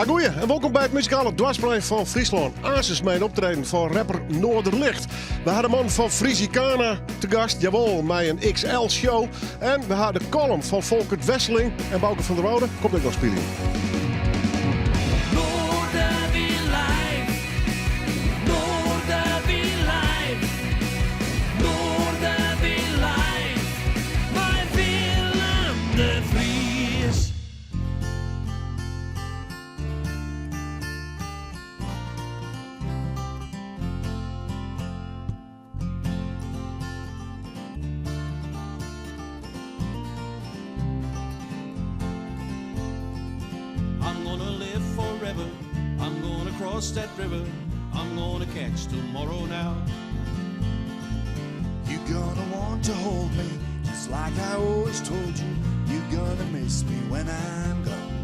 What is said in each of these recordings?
Agoeie en wolkom by it muzikale doarpsplein fan Fryslân. Aansens mei in optreden fan rapper Noorderlicht. We ha de man fan Frisicana te gast, jawol, mei in XL-show. En we ha de column fan Folkert Wesseling en Bauke van der Woude komt ek noch spyljen. I'm gonna live forever. I'm gonna cross that river. I'm gonna catch tomorrow now. You're gonna want to hold me, just like I always told you. You're gonna miss me when I'm gone.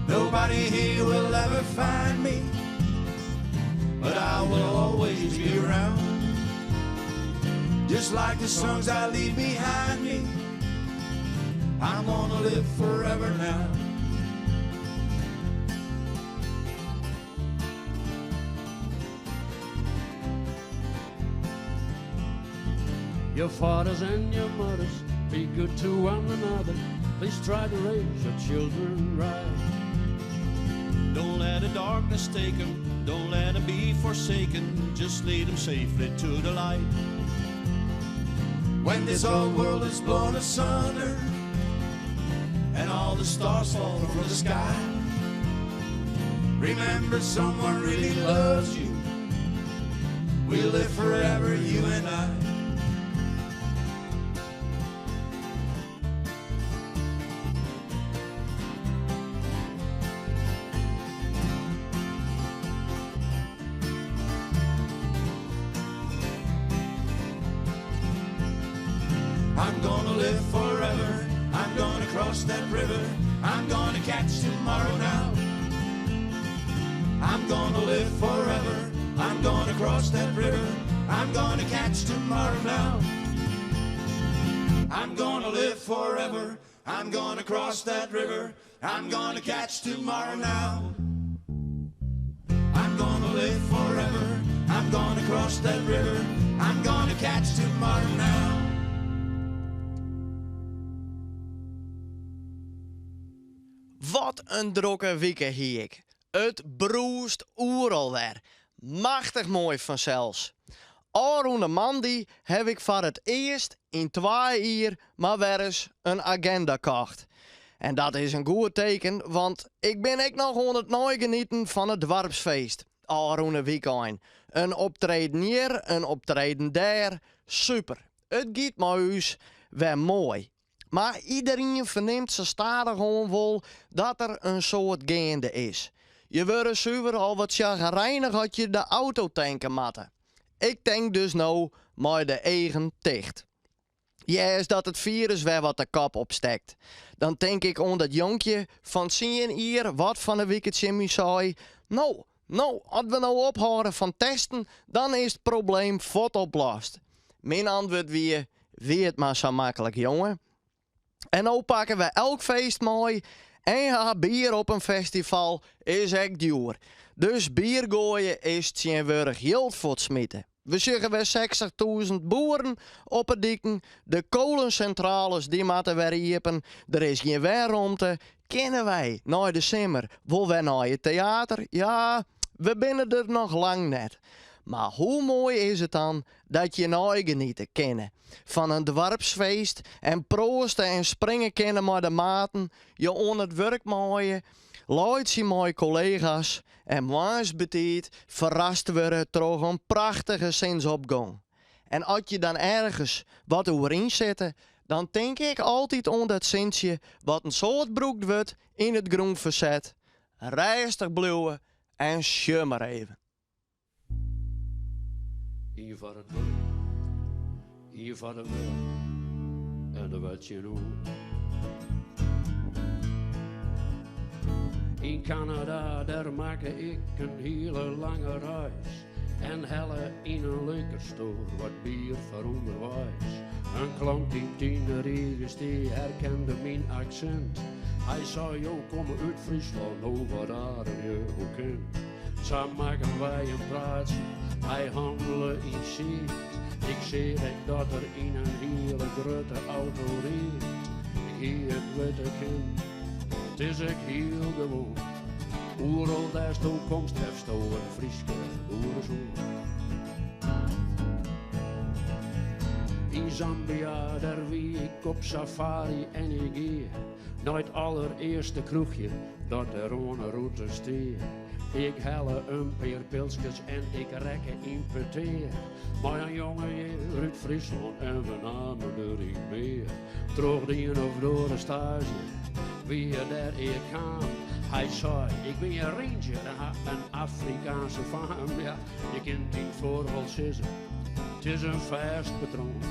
Nobody here will ever find me, but I will always be around. Just like the songs I leave behind me, I'm gonna live forever now. Your fathers and your mothers, be good to one another. Please try to raise your children right. Don't let the darkness take 'em, don't let 'em be forsaken. Just lead 'em safely to the light. When this old world is blown asunder and all the stars fall from the sky, remember someone really loves you. We'll live forever, you and I. I'm gonna live forever. I'm gonna cross that river. I'm gonna catch tomorrow now. I'm gonna live forever. I'm gonna cross that river. I'm gonna catch tomorrow now. I'm gonna live forever. I'm gonna cross that river. I'm gonna catch tomorrow now. I'm gonna live forever. I'm gonna cross that river. I'm gonna catch tomorrow now. Wat in drokke wike hie ik. It brûst oeral wer. Machtich moai fansels. Ofrûne moandei haw ik foar it earst yn twa jier mar wer ris in agenda kocht. En dat is in goed teken, want ik bin ek noch oan it neigenieten fan it doarpsfeest ôfrûne wykein. In optreden hjir, in optreden dêr. Super. It giet mei ús wer moai. Mar iderien fernimt sa stadichoan wol dat der in soad geande is. Je wurde suver al wat sjagrijnich as je de auto tanke moatte. Ik tank dus no mei de eagen ticht. Hearst dat it firus wer wat de kop opstekt. Dan tink ik oan dat jonkje fan tsien jier wat fan 'e wike tsjin my sei, No, no, as we no ophâlde fan testen, dan is it probleem fuort oplost. Myn antwurd wie, Wie it mar sa maklik, jonge. En no pakke we elk feest mei en ha bier op in festival is ek djoer. Dus bier goaie is tsjinwurdich jild fuortsmite. We sjogge wer sechstichtûzen boeren op 'e diken, de kolensintrales dy moatte wer iepen, der is gjin wenromte. Kinne wy nei de simmer wol wer nei it teater? Ja, we binne der noch lang net. Mar hoe moai is it dan dat je neigeniete kinne fan in doarpsfeest en proaste en springe kinne mei de maten, je oan it wurk meie, laitsje mei kollega's en moarns betiid ferrast wurde troch in prachtige sinsopgong. En as je dan ergens wat oer ynsitte, dan tink ik altyd oan dat sintsje wat in soad brûkt wurdt yn it grûnferset, rêstich bliuwe en sjoch mar even. Ien foar it wurk, ien foar de wurk en der wer tsjinoer. Yn Kanada, dêr makke ik in hiele lange reis en helle yn in liquor store wat bier foar ûnderweis. In klant dy't yn de rige stie herkende myn aksint. Hy sei, jo komme út Fryslân, no wat aardich je, hoe kin? Sa makken wy in praatsje, hy hannele yn sied. Ik seach ek dat er yn in hiele grutte auto ried. Ik hie it witte kinnen, it is ek hiel gewoan. Oeral dêr'tsto komst trefsto in Fryske boeresoan. Yn Zambia, dêr wie ik op safari en ik gie nei it allerearste kroechje dat der oan 'e rûte stie. Ik helle in pear pilskes en ik rekke yn petear mei in jonge hear út Fryslân en we namen der yn mear. Troch de ien of oare staazje wie er dêr ea kaam. Hy sei, ik bin in ranger en ha in Afrikaanse faam. Ja, je kinne yn 't foar wol sizze, it is in fêst patroan.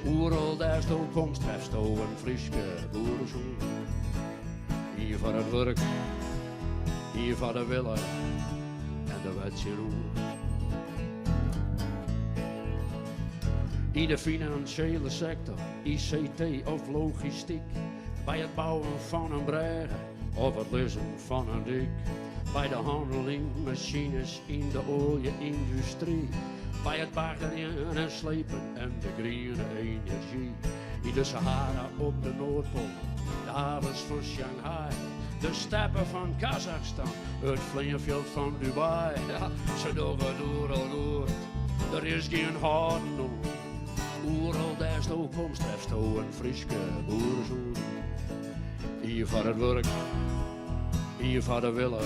Oeral dêr'tsto komst trefsto in Fryske boeresoan. Ien foar it wurk, ien foar de wille en de wet tsjinoer. Yn de finansjele sektor, ICT of logistyk, by it bouwen fan in brêge of it lizzen fan in dyk, by de hannel yn masines yn de oalje-yndustry, by it baggerjen en slepen en de griene enerzjy, yn de Sahara op de Noardpoal, de havens fan Shanghai, de steppe fan Kazachstan, it fleanfjild fan Dubai. Ja, se dogge it oeral goed, der is gjin hâlden oan. Oeral dêr'tsto komst trefsto in Fryske boeresoan. Ien foar it wurk, ien foar de wille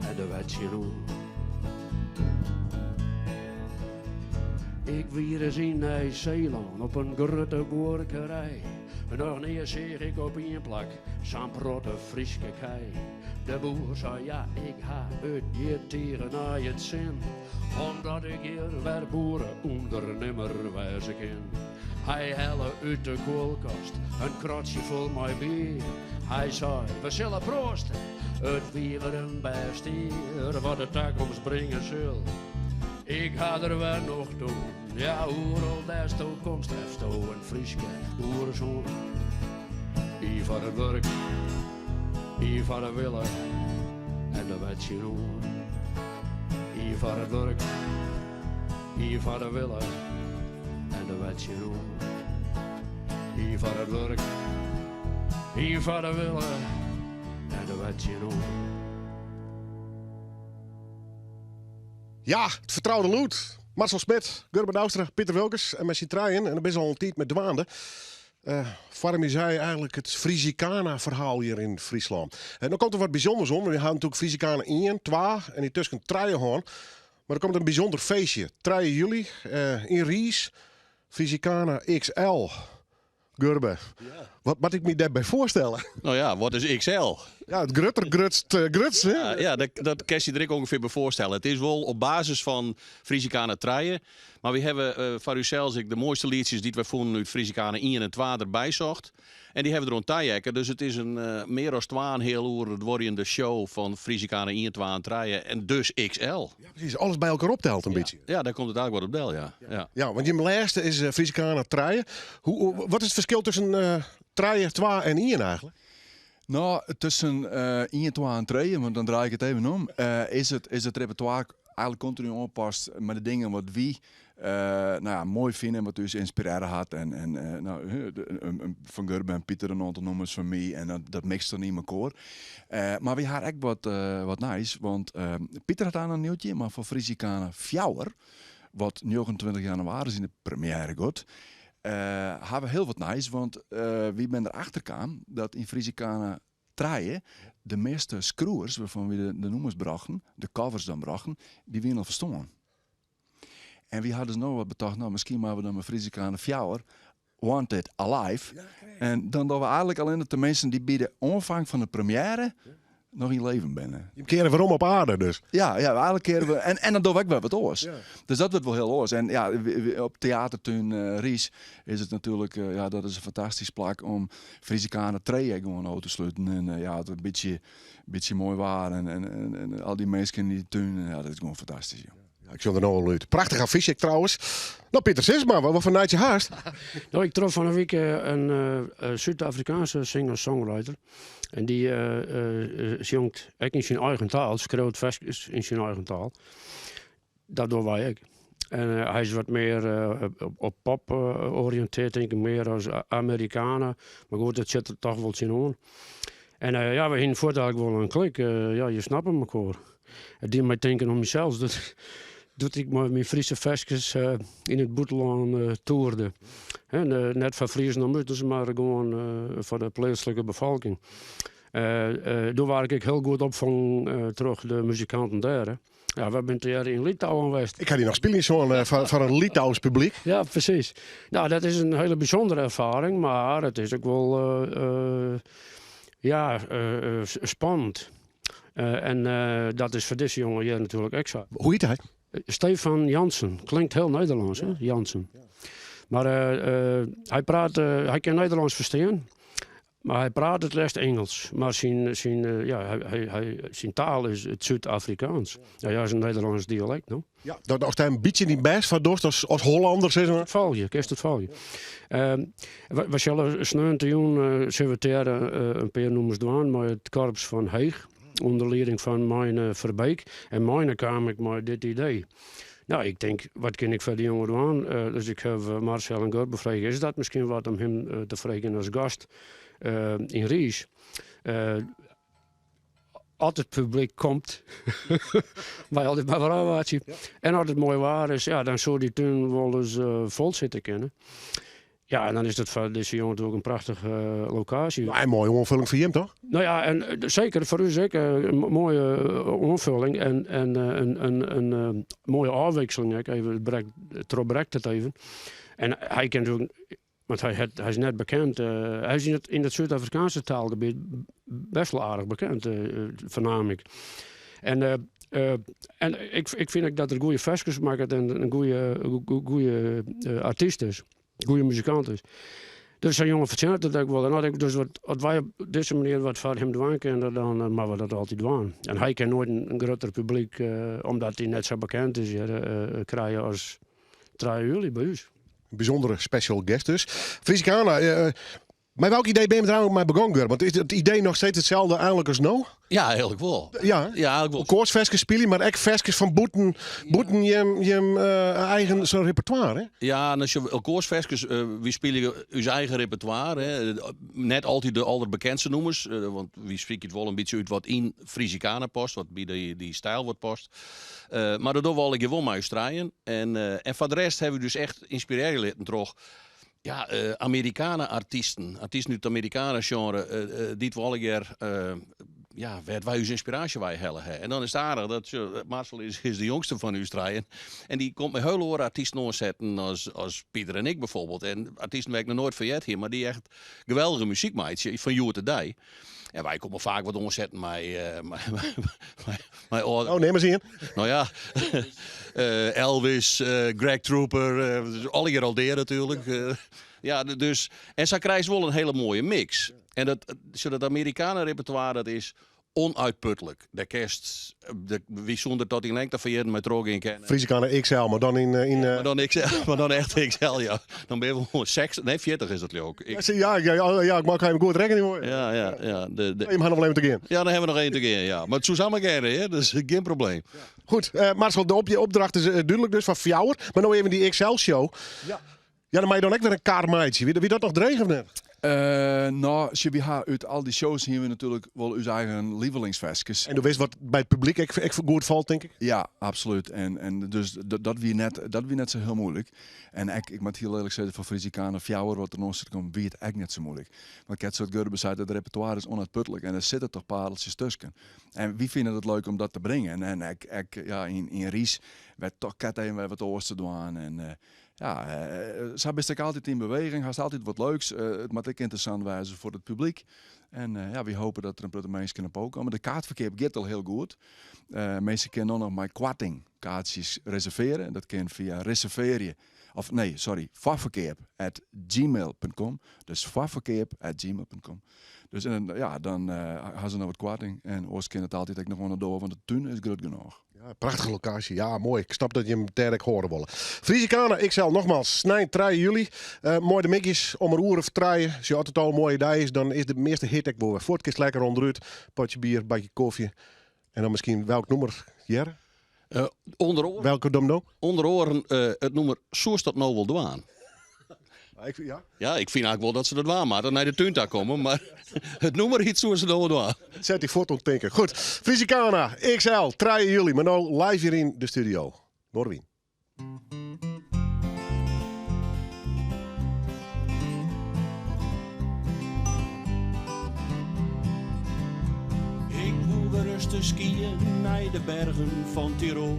en de wet tsjinoer. Ik wie ris yn Nij-Seelân op in grutte buorkerij. Noch nea seach ik op ien plak sa'n protte Fryske kij. De boer sei, ja, ik ha it hjir tige nei it sin, omdat ik hjir wer boere-ûndernimmer wêze kin. Hy helle út de kuolkast in kratsje fol mei bier. Hy sei, we sille proaste, it wie wer in bêst jier, wat de takomst bringe sil. Ik ha der wer nocht oan. Ja, oeral dêr'tsto komst trefsto in Fryske boeresoan. Ien foar it wurk, ien foar de wille en de wet tsjinoer. Ien foar it wurk, ien foar de wille en de wet tsjinoer. Ien foar it wurk, ien foar de wille en de wet tsjinoer. Ja, it fertroude lûd. Marcel Smit, Gurbe Douwstra, Piter Wilkens en mei syn trijen. En dêr binne se al in tiid mei dwaande. Uh, foarmje sy eigenlik it Frisicana-ferhaal hjir yn Fryslân. En dan komt der wat bysûnders om. We ha natuerlik Frisicana 1, 2 en yntusken trije hân. Mar der komt in bysûnder feestje. 3 july uh, yn Riis, Frisicana XL. Gurbe, wat moat ik my dêrby foarstelle? No ja, wat is XL? Ja, it grutter, grutst, eh, grutst. Hè? Ja, ja, dat, dat kinst dy der ek ûngefear by foarstelle. It is wol op basis fan Frisicana trije. Mar wy hawwe eh, foar ússels ek de moaiste lietsjes dy't wy fûnen út Frisicana 1 en 2 derby socht. En dy hawwe we deroan taheakke. Dus it is in eh, mear as twa en heal oere duorjende show fan Frisicana 1, 2 en trije. En dus XL. Ja, precies. Alles by elkoar opteld in bytsje. Ja, dêr komt it eigenlik wat op del, ja. Ja, ja want jim lêste is uh, Frisicana trije. Hoe, wat is it ferskil tusken uh, trije, twa en ien eigenlik? No, tusken uh, 1, 2 en 3, want dan draai ik it even om, uh, is it repertoire eigenlik kontinu oanpast mei de dingen wat wy no ja, moai fine en wat ús ynspirearre hat. En, en no, fan Gurbe en Piter in oantal nûmers fan my en dat, dat mixt dan yn mekoar. Mar wy ha ek wat, wat nijs, want Piter hat oan in nieuwtje, mar foar Frisicana fjouwer, wat 29 jannewaris yn de première giet, ha we hiel wat nijs, want wy binne der achter kaam dat yn Frisicana trije de measte skriuwers wêrfan wy de nûmers brochten, de covers dan brochten, dy wiene al ferstoarn. En wy ha dus no wat betocht, no miskien moatte we dan mei Frisicana fjouwer Wanted Alive. En dan dogge we eigenlik allinne de minsken dy't by de oanfang fan de première noch yn leven binne. Je keare werom op aarde dus. Ja, ja, eigenlik keare we. En, en dan dogge we ek wer wat oars. Dus dat wurdt wol hiel oars. En ja, op Theatertún uh, Riis is it natuerlik, uh, ja, dat is in fantastysk plak om Frisicana trije gewoan ôf te sluten. En uh, ja, it in bytsje, bytsje moai waar en, en, en, en al dy minsken yn dy tún, ja, dat is gewoan fantastysk. Ja. Ik sjoch der no al út. Prachtich affysje ek trouwens. No Pieter, sis mar, wat foar nijtsje hast? No, ik trof fan 'e wike in Súd-Afrikaanske singer-songwriter. En dy sjongt ek yn syn eigen taal, skriuwt ferskes yn syn eigen taal. Dat dogge wy ek. En hy is wat mear op pop oriïntearre, tink ik, mear as Americana. Mar goed, dat sit der toch wol tsjinoan. En ja, we hiene fuort eigentlik wol in klik. Ja, je snappe mekoar. It die my tinken oan mysels doe't ik mei myn Fryske ferskes yn it bûtenlân toerde. Net foar Friezen om utens, mar gewoan foar de pleatslike befolking. Doe waard ik ek hiel goed opfongen troch de muzikanten dêr. Ja, we binne tegearre yn Litouwen west. Ik ha dy noch spyljen sjoen foar in Litouws publyk. Ja, presys. Nou, dat is in hiele bysûndere erfaring, mar it is ek wol ja, spannend. En dat is foar dizze jonge hjir natuerlik ek sa. Hoe hjit hy? Stefan Jansen. Klinkt hiel Nederlânsk, hè? Jansen. Mar hy praat, hy kin Nederlânsk ferstean, mar hy praat it leafst Ingelsk. Mar syn, syn, ja, hy, hy, syn taal is it Súd-Afrikaans. Ja, ja, is in Nederlânsk dialekt, no. Ja, dat ast dêr in bytsje dyn bêst foar dochst as, as Hollander, sis mar. Folgje, kinst it folgje. We sille sneontejûn sille we tegearre in pear nûmers dwaan mei it korps fan Heech, ûnder lieding fan Meine Verbeek. En Meine kaam ek mei dit idee. No, ik tink, wat kin ik foar dy jonge dwaan? Dus ik haw Marcel en Gurbe frege, is dat miskien wat om him te freegjen as gast yn Riis? As it publyk komt, wy altyd mar wer ôfwachtsje. En as it moai waar is, ja, dan soe dy tún wolris fol sitte kinne. Ja, en dan is dat foar dizze jonge natuerlik in prachtige lokaasje. Nou, en moaie oanfulling foar jim, toch? No ja, en seker foar ús ek in moaie oanfulling en in moaie ôfwikseling ek. Even it trochbrekt it even. En hy kin natuerlik Want hy hat, hy is net bekend, hy is yn it Súd-Afrikaanske taalgebiet best wol aardich bekend, fernaam ik. En, en ik, ik fyn ek dat er goede ferskes makket en in goede, goede artyst is, goede muzikant is. Dus sa'n jonge fertsjinnet it ek wol. En as ik dus wat, as wy op dizze manier wat foar him dwaan kinne, dan moatte we dat altyd dwaan. En hy kin noait in grutter publyk, omdat hy net sa bekend is hjir, krije as trije july by ús. Bysûndere special guest dus. Frisicana, mei welk idee bin je der mei begûn, Gur? Want is it idee noch steeds itselde eigentlik as no? Ja, eigentlik wol. Ja, Ja, eigentlik wol. Koarsferskes spylje, mar ek ferskes fan bûten, bûten jim, jim eigen so'n repertoire, hè? Ja, en as je koarsferskes, wy spylje ús eigen repertoire. Hè. Net altyd de alderbekendste nûmers, want wy sykje it wol in bytsje út wat yn Frisicana past, wat by dy styl wat past. Mar dat dogge we allegear wol mei ús trijen. En, en foar de rest hawwe we dus echt ynspirearje litten troch ja, Americana-artysten. Artysten út it Americana-sjenre, dy't we allegear, ja, wêr't wy ús ynspiraasje wei helle ha. En dan is it aardich dat Marcel is, is de jongste fan ús trijen. En dy komt mei hiel oare artysten oansetten as, as Pieter en ik bijvoorbeeld. En artysten wêr't ik noch noait fan heard hie, mar dy't echt geweldige muzyk meitsje fan hjoed-de-dei. En wy komme faak wat oansetten mei, mei âlde... Oh, neam ris ien. No ja, Elvis, Greg Trooper, allegear al dea natuerlik. Ja, dus, en sa krijst wol in hiele moaie mix. En dat, sjoch, dat Americana-repertoire, dat is onuitputtelijk. Dêr kinst, wy soene der tot yn lengte fan jierren mei trochgean kinne. Frisicana XL, mar dan yn, yn Maar dan XL, mar dan echt XL, ja. Dan binne we wol 60, nee 40 is dat leau ik. Ik Ja, ja, ja, ja, ik mei even goed rekkenje hoor. Ja, ja, ja. De, Jim ha noch wol even te gean. Ja, dan hawwe we noch even te gean, ja. Mar it soe samar kinne, hè? Dus gjin probleem. Goed, Marcel, de op, opdracht is dúdlik dus foar fjouwer. Mar no even dy XL-show. Ja. Ja, dan moatte je dan ek wer in kar meitsje. Wie dat noch dreech of net? No, sjoch, wy ha út al dy shows hiene we natuerlik wol ús eigen lievelingsferskes. En do witst wat by it publyk ek, ek goed falt, tink ik? Ja, absolút. En dus dat wie net, dat wie net sa hiel muoilik. En ek, ik moat hiel earlik sizze, foar Frisicana fjouwer wat der no sit komt, wie it ek net sa muoilik. Want krekt sa't Gurbe seit, it repertoire is onuitputtelijk en der sitte toch pareltsjes tusken. En wy fine it leuk om dat te bringen. En ek, ek ja, yn, yn Riis wer toch krekt even wer wat oars te dwaan. En ja, sa bist ek altyd yn beweging, hast altyd wat leuks. It moat ek ynteressant wêze foar it publyk. En ja, wy hoopje dat der in protte minsken op ôfkomme. De kaartferkeap giet al hiel goed. Minsken kinne no noch mei koarting kaartsjes reservearje. Dat kin fia reservearje, of nee, sorry, foarferkeap at gmail punt com. Dus foarferkeap at gmail punt com. Dus en, ja, dan ha se noch wat koarting. En oars kin it altyd ek noch oan de doar, want de tún is grut genôch. Ja, prachtige lokaasje. Ja, moai. Ik snap dat jim dêr ek hâlde wolle. Frisicana XL, nogmaals, snein 3 july. Uh, moai de middeis om in oere of trije. As je altyd al in moaie dei is, dan is de measte hit ek wol wer fuort. Kinst lekker ûnderút. Potje bier, bakje kofje. En dan miskien welk nûmer, Jerre? Uh, onder oaren, Welke domino? Onder oaren uh, it nûmer Soest dat no wol dwaan? Ik, ja. Ja, ik fyn eigentlik wol dat se dat dwaan moatte, nei de tún ta komme. Mar it nûmer hjit Soest dat no wol dwaan. Set dy fuort oan it tinken. Goed, Frisicana XL, 3 july, mar no live hjir yn de studio. Noardewyn. Ik woe wer ris te skyen nei de bergen fan Tirol.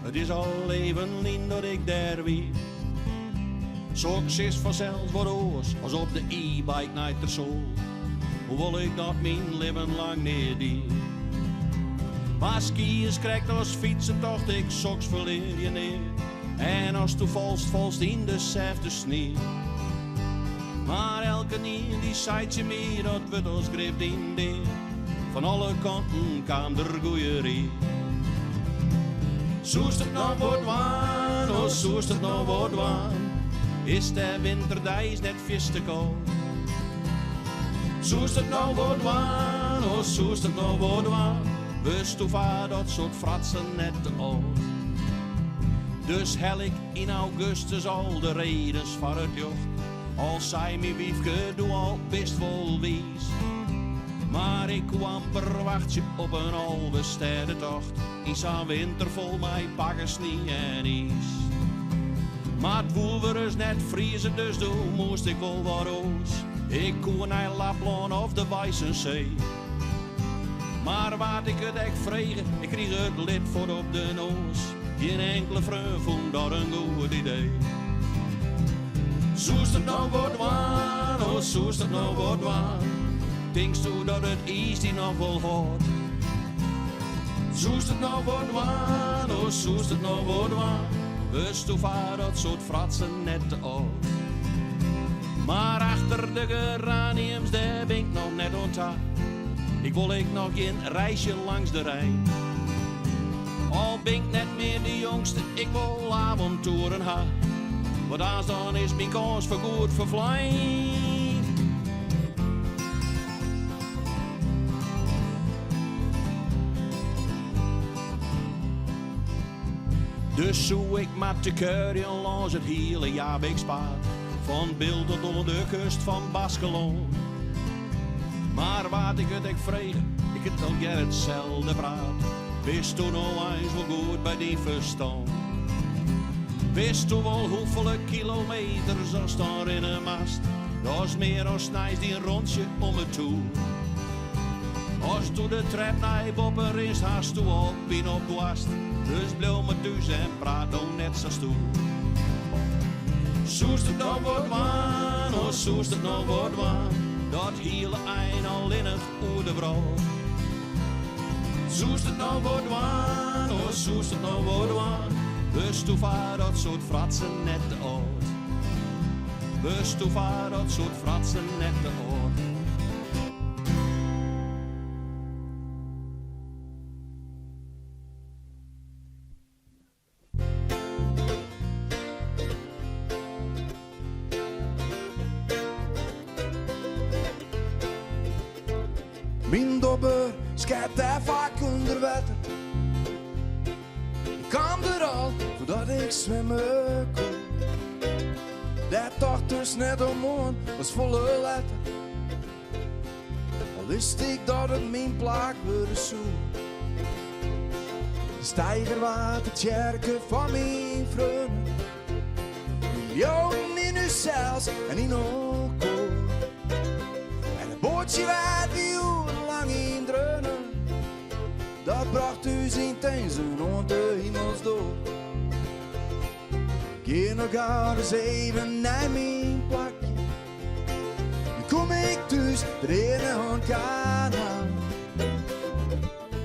It is al even lyn dat ik dêr wie. Soks is fansels wat oars as op de e-bike nei Tersoal. Hoewol ik dat myn libben lang nea die. Mar skyen is krekt as fytsen, tocht ik, soks ferlear je nea. En asto falst, falst yn de sêfte snie. Mar elkenien dy sei tsjin my, dat wurdt as grif dyn dea. Fan alle kanten kaam der goeie rie. Soest it no wol dwaan, oh soest it no wol dwaan? Is dêr winterdeis net fierste kâld? Soest it no wol dwaan, oh soest it no wol dwaan? Wurdsto foar dat soart fratsen net te âld? Dus helle ik yn augustus al de redens foar it ljocht. Al sei myn wyfke doe al, bist wol wiis. Mar ik koe amper wachtsje op in alvestêdetocht yn sa'n winter fol mei pakken snie en iis. Mar it woe wer ris net frieze, dus doe moast ik wol wat oars. Ik koe nei Laplân of de Weissensee. Mar wa't ik it ek frege, ik krige it lid fuort op de noas. Gjin inkele freon fûn dat in goed idee. Soest it no wol dwaan, oh soest it no wol dwaan? Tinksto dat it iis dy noch wol hâldt? Soest it no wol dwaan, oh soest it no wol dwaan? Wurdsto foar dat soart fratsen net te âld? Mar achter de geraniums, dêr bin ik noch net oan ta. Ik wol ek noch gjin reisje langs de Rijn. Al bin ik net mear de jongste, ik wol avontoeren ha. Want aanst dan is myn kâns foargoed ferflein. Dus soe ik mar te kuierjen lâns it hiele Jabikspaad, fan Bilt tot oan de kust fan Baskelân. Mar wa't ik it ek frege, ik krige allegear itselde praat, Bisto no eins wol goed by dyn ferstân? Witsto wol hoefolle kilometers ast dan rinne moatst? Dat is mear as sneins dyn rûntsje om 'e toer. Asto de trep nei boppe rinst, hasto al pyn op boarst. Dus bliuw mar thús en praat no net sa stoer. Soest it no wol dwaan, oh soest it no wol dwaan, dat hiele ein allinnich oer de wrâld. Soest it no wol dwaan, oh soest it no wol dwaan, wurdsto foar dat soart fratsen net te âld. Wurdsto foar dat soart fratsen net te âld. Myn dobber skept dêr faak ûnder wetter. Ik kaam der al foardat ik swimme koe. Dêr tocht dus net om oan, was folle letter. Al wist ik dat it myn plak wurde soe. De steiger waard de tsjerke fan myn freonen. Wy leauden yn ússels en yn elkoar. En it boatsje wêr't wy oerenlang yn dreunen, dat brocht ús yn tinzen oant de himelsdoar. Gean no gau ris even nei myn plakje. Dan kom ik thús, rinne oan it kanaal.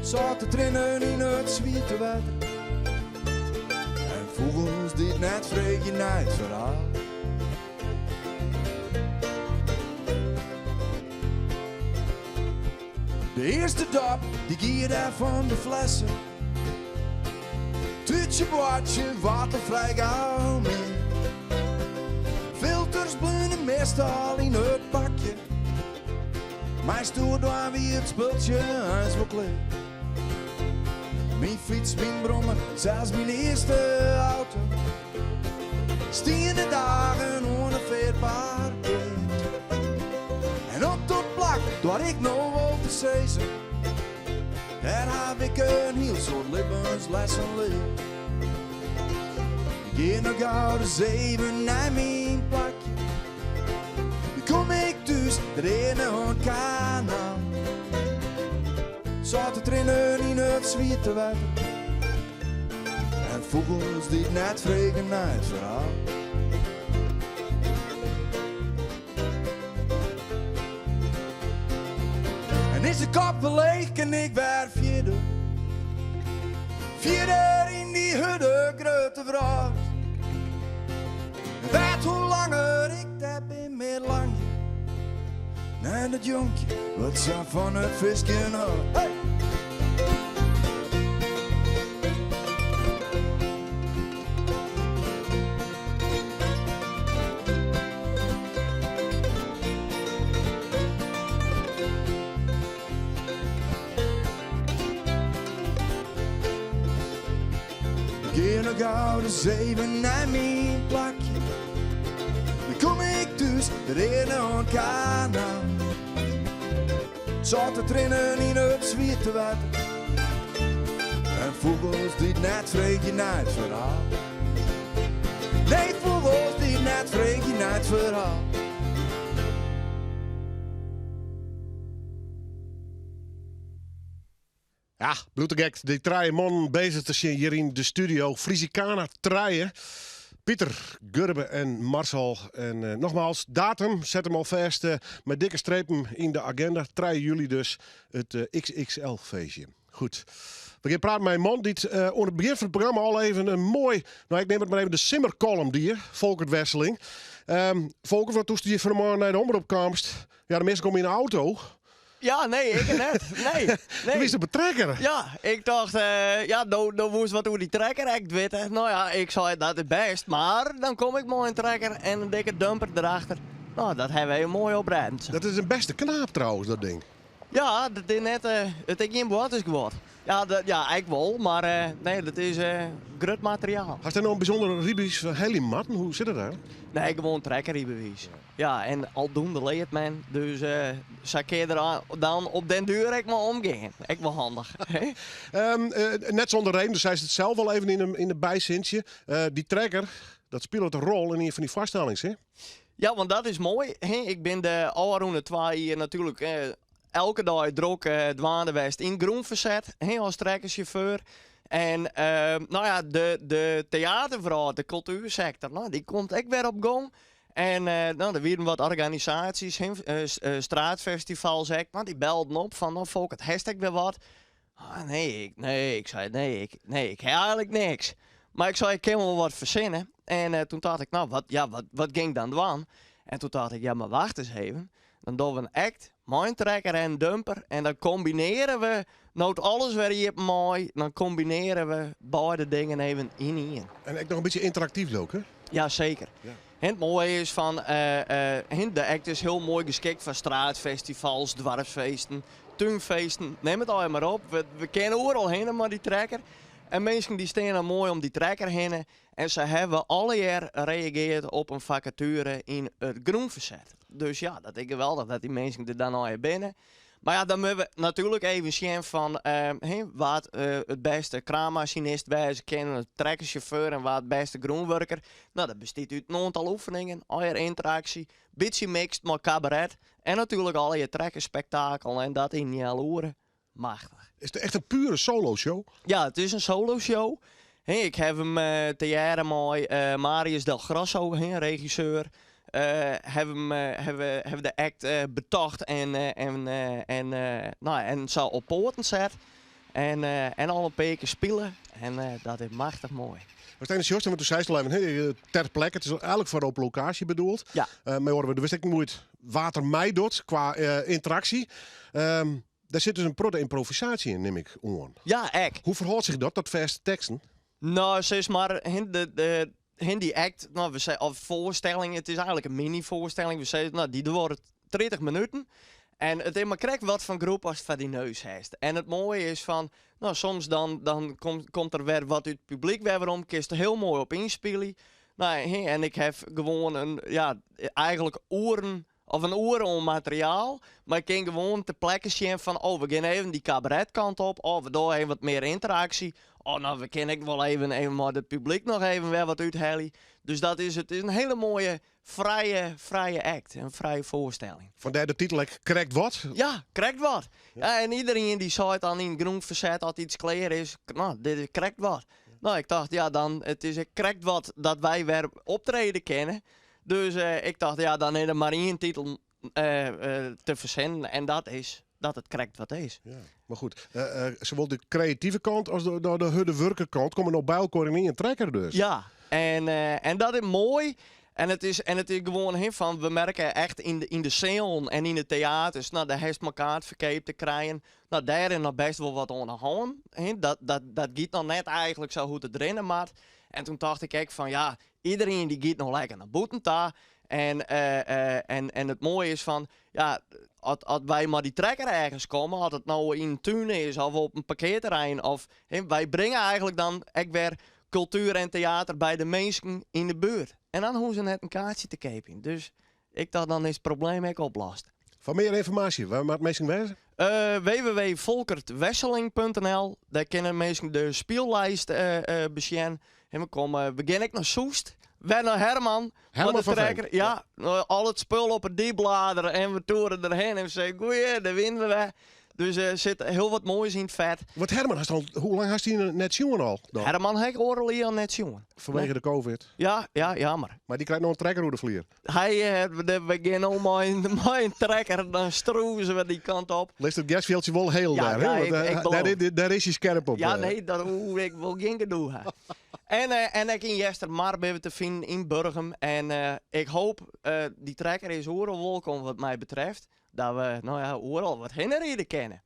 Sâlte triennen yn it swiete wetter. En fûgels dy't net freegje nei it ferhaal. De earste dop, dy gie dêr fan de flesse. bytsje boatsje waard al frij gau min. Filters bleaune meastal yn it bakje. Mei stoer dwaan wie it spultsje eins wol klear. Myn fyts, myn brommer, sels myn earste auto stiene dagen oan 'e feart parkeard. En op dat plak doar ik no wol te sizzen, dêr haw ik in hiel soad libbenslessen leard. Ik gean no gauris even nei myn plakje, dan kom ik thús rinne oan it kanaal. Sâlte triennen yn it swiete wetter en fûgels dy't net fregen nei it ferhaal. En is de kop wer leech, kin ik wer fierder. Fierder yn dy hurde grutte wrâld. En wêr't hoe langer ik dêr bin, mear langje nei dat jonkje wat sa fan it fiskjen hâldt. Hey! Gean no gauris even nei myn plakje. Dan kom ik thús rinne oan it kanaal. Sâlte triennen yn it swiete wetter. En fûgels dy't net freegje nei it ferhaal. Nee, fûgels dy't net freegje nei it ferhaal. Ja, bliuwt te gek dy trije mannen bezich te sjen hjir yn de studio. Frisicana trije. Pieter, Gurbe en Marcel. En eh, nogmaals, datum, set him alfêst eh, mei dikke strepen yn de agenda. 3 july dus, it eh, XXL-feestje. Goed. We gean praten mei in man dy't eh, oan it begjin fan it programma al even in moai, no ik neam it mar even de simmercolumn die, Folkert Wesseling. Um, Folkert, wat doest hjir fan 'e moarn nei de omrop kaamst? Ja, de minsken komme yn de auto. Ja, nee, ik net. Nee, nee. Do wiest op 'e trekker. Ja, ik tocht, eh, ja, do, do woest wat oer dy trekker ek witte. No ja, ik sei dat is bêst, mar dan kom ik mei in trekker en in dikke dumper derachter. No, dat hawwe we even moai oprêden. Dat is in bêste knaap trouwens, dat ding. Ja, dat is net, eh, it is gjin boartersguod. Ja, dat, ja, ek wol, mar eh, nee, dat is eh, grut materiaal. Hast dêr no in bysûnder rydbewiis foar helje moatten? Hoe sit it dêr? Nee, gewoan trekkerrydbewiis. Ja, en aldoende leart men, dus eh, sa kin je der dan op den duer ek mei omgean. Ek wol handich. um, net sûnder reden, do seist it sels al even yn in bysintsje. Uh, dy trekker, dat spilet in rol yn ien fan dy foarstellings, hè? Ja, want dat is moai. Ik bin de ôfrûne twa jier natuerlik elke dei drok dwaande west yn grûnferset as trekkersjauffeur. En no ja, de teaterwrâld, de kultuersektor, no, dy komt ek wer op gong. En no, der wienen wat organisaasjes, straatfestivals ek, no, dy belden op fan, no Folkert, hast ek wer wat? Ah, nee, ik, nee, ik sei, nee, ik, nee, ik ha eigenlik niks. Mar ik sei, ik kin wol wat fersinne. En eh, toen tocht ik, no, wat, ja, wat, wat gean ik dan dwaan? En toen tocht ik, ja, mar wacht ris even. Dan dogge we in act mei in trekker en in dumper. En dan kombinearje we, no't alles wer iepen mei, dan kombinearje we beide dingen even yn ien. En ek noch in bytsje ynteraktyf leau ik, hè? Ja, seker. Ja. It moaie is fan, eh, eh, de act is hiel moai geskikt foar straatfestivals, doarpsfeesten, túnfeesten, nim it allegear mar op. We, we kinne oeral hinne mei dy trekker. En minsken dy steane dan moai om dy trekker hinne. En se hawwe allegear reageard op in fakature yn it grûnferset. Dus ja, dat is geweldich dat dy minsken der dan allegear binne. Mar ja, dan moatte we natuerlik even sjen fan eh, wa't eh, it bêste kraanmasinist wêze kin, in trekkersjauffeur en wa't it bêste grûnwurker. No, dat bestiet út in oantal oefeningen, allegear ynteraksje, bytsje mixed mei kabaret en natuerlik allegear trekkerspektakel en dat yn in healoere. Machtich. Is it echt in pure solo-show? Ja, it is in solo-show. Ik haw him eh, tegearre mei eh, Marius Del Grasso, regisseur, eh, haw him, haw, haw de act betocht en, en, en, no, en sa op poaten set. En, en al in pear kear spile. En dat is machtich moai. Wat even sjochst, want do seist al even, hè, ter plekke, it is eigenlik foar op lokaasje bedoeld. Ja. Uh, mar do witst ek noait wa't der meidocht kwa ynteraksje. Um, dêr sit dus in protte ymprovisaasje yn, nim ik oan. Ja, ek. Hoe ferhâldt sich dat, tot fêste teksten? No, sis mar, hin, de, de, hin dy act, no, we sei, of foarstelling, it is eigenlik in mini-foarstelling. We sizze, no, dy duorret 30 minuten. En it is mar krekt wat fan groep ast foar dyn neus hast. En it moaie is fan, no, soms dan, dan komt, komt der wer wat út it publyk wer werom, kinst der hiel moai op ynspylje. No, hin, en ik haw gewoan in, ja, eigenlik oeren of in oere oan materiaal, mar ik kin gewoan ter plekke sjen fan, oh, we gean even dy kabaretkant op, oh, we dogge even wat mear ynteraksje, oh, no, we kinne ek wol even, even mei it publyk noch even wer wat úthelje. Dus dat is, it is in hiele moaie frije, frije act, in frije foarstelling. Fandêr de titel ek Krekt Wat? Ja, krekt wat. Ja, en iderien dy seit dan yn it grûnferset as iets klear is, no, dit is krekt wat. No, ik tocht, ja, dan, it is ek krekt wat dat wy wer optrede kinne. Dus ik tocht, ja, dan is der mar ien titel te fersinnen en dat is dat it krekt wat is. Ja, mar goed, sawol de kreative kant as de, de, de hurde wurkerkant komme no by elkoar yn ien trekker dus. Ja, en, en dat is moai. En it is, en it is gewoan hin fan, we merke echt yn de, yn de sealen en yn de teaters, no, dêr hast mar kaartferkeap te krijen. No, dêr is noch bêst wol wat oan de hân. Hin, dat, dat, dat giet noch net eigenlik sa hoe't it rinne moat. En toen tocht ik ek fan, ja, Iderien dy giet no lekker nei bûten ta. En, en, en it moaie is fan, ja, as, as wy mei dy trekker ergens komme, as it no yn in tún is of op in parkearterrein, of, hè, wy bringe eigenlik dan ek wer kultuer en teater by de minsken yn de buert. En dan hoege se net in kaartsje te keapjen. Dus ik tocht, dan is it probleem ek oplost. Foar mear ynformaasje, wêr moat minsken wêze? www.volkertwesseling.nl, Dêr kinne minsken de spyllijst besjen. En we komme, we gean ek nei Soest. Wer nei Herman. Herman van trekker. Ja, al it spul op 'e dyblader en we toeren derhin en we sizze, goeie, dêr wiene we wer. Dus der sit hiel wat moais yn it fet. Want Herman, hast al, hoe lang hast dy net sjoen al? Dan? Herman ha ik oardel jier al net sjoen. Fanwege de covid? Ja, ja, jammer. Mar dy krijt no in trekker oer de flier. Hy, eh, we gean no mei in, mei in trekker, dan strûze we dy kant op. Litst it gersfjildsje wol hiel Ja, dêr, ja, hè? ik- Want, eh, ik beloof. dêr, dêr is hy skerp op. Ja, eh. nee, dat oeh, ik wol gjin gedoe ha. En, eh, en ek yn Eastermar binne we te finen, yn Burgum. En eh, ik hoop, eh, dy trekker is oeral wolkom wat my betreft. Dat we, no ja, oeral wat hinne ride kinne.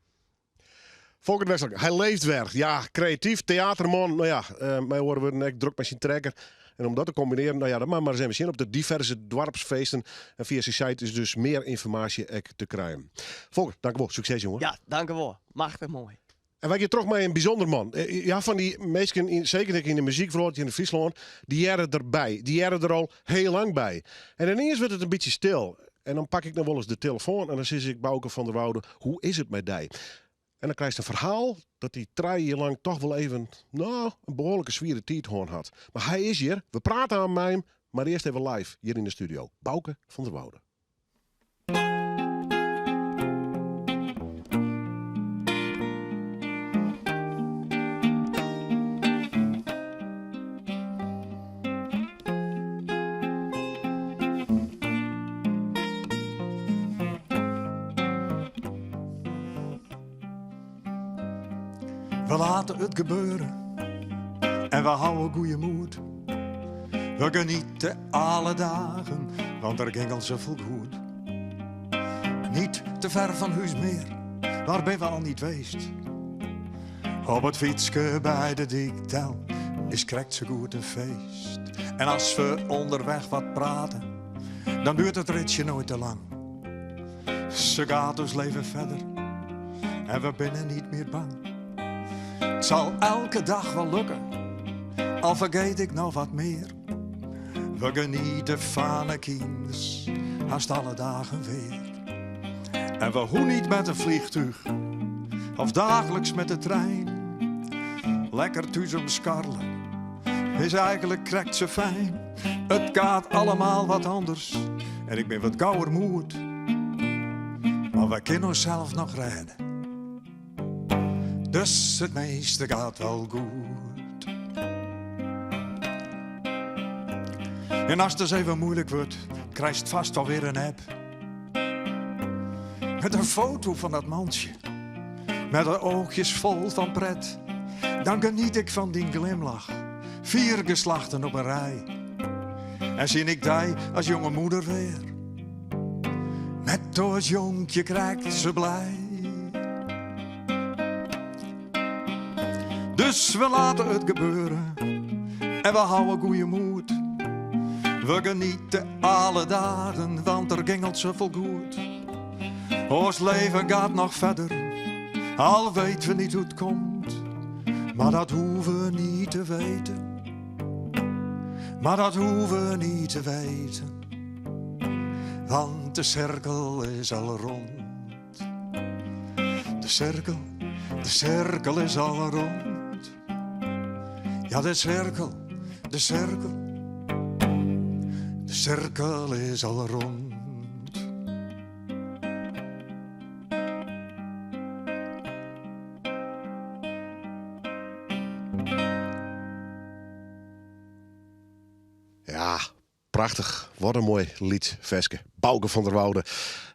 Folkert Wesseling, hy leeft wer. Ja, kreatyf, teaterman. No ja, eh, mei oare wurden ek drok mei syn trekker. En om dat te kombinearjen, no ja, dat moat mar ris even sjen op de diverse doarpsfeesten. En fia syn site is dus mear ynformaasje ek te krijen. Folkert, dankewol. Sukses, jonge. Ja, dankewol. Machtich moai. En wy gean troch mei in bysûnder man. Eh, ja, fan dy minsken, yn, seker ek yn de muzykwrâld hjir yn Fryslân, dy hearre derby. Dy hearre der al hiel lang by. En ineens wurdt it in bytsje stil. En dan pak ik noch wolris de telefoan en dan sis ik Bauke van der Woude, hoe is it mei dy? En dan krijst in ferhaal dat hy trije jier lang toch wol even, no, in behoarlike swiere tiid hân hat. Mar hy is hjir, we prate oan mei him, mar earst even live hjir yn de studio. Bauke van der Woude. We laten het gebeuren en we houden goede moed. We genieten alle dagen, want er ging al zoveel goed. Niet te ver van huis meer, waar ben we al niet geweest. Op het fietske bij de diktel is krekt zo goed een feest. En als we onderweg wat praten, dan duurt het ritje nooit te lang. Ze gaat ons leven verder en we binnen niet meer bang. Het zal elke dag wel lukken, al vergeet ik nog wat meer. We genieten van de kinders, haast alle dagen weer. En we hoe niet met een vliegtuig of dagelijks met de trein. Lekker thuis omskarrelen is eigenlijk krekt zo fijn. Het gaat allemaal wat anders en ik ben wat gauwer moed. Maar we kunnen onszelf nog redden. Dus het meeste gaat wel goed. En als het eens even moeilijk wordt, krijgt vast alweer een app. Met een foto van dat mansje. Met de oogjes vol van pret. Dan geniet ik van die glimlach. Vier geslachten op een rij. En zie ik die als jonge moeder weer. Met als jonkje krijgt ze blij. Dus we laten het gebeuren en we houden goede moed. We genieten alle dagen, want er gingelt zoveel goed. Ons leven gaat nog verder, al weten we niet hoe het komt. Maar dat hoeven we niet te weten. Maar dat hoeven we niet te weten. Want de cirkel is al rond. De cirkel, de cirkel is al rond. Ja, de cirkel, de cirkel. De cirkel is al rond. Ja, prachtich. Wat in moai liet, ferske. Bauke van der Woude.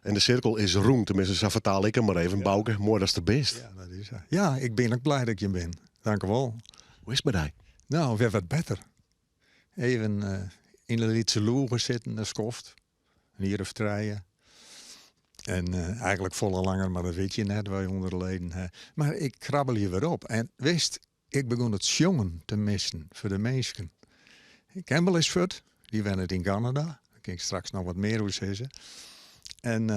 En de sirkel is rûn, tenminste sa fertaal ik him mar even. Bauke, moai datst der bist. Ja, dat is sa. Ja, ik bin ek blij dat ik hjir bin. Dank wol. Hoe is it mei dy? No, wer wat better. Even yn de lytse loege sitten, in skoft. In jier of trije. En eigenlik folle langer, mar dat wit je net, wy ûnder de leden ha. Mar ik krabbelje wer op. En wist, ik begûn it sjongen te missen foar de minsken. Campbell is fuort, dy wennet yn Kanada. Dêr kin ik straks noch wat mear oer sizze. En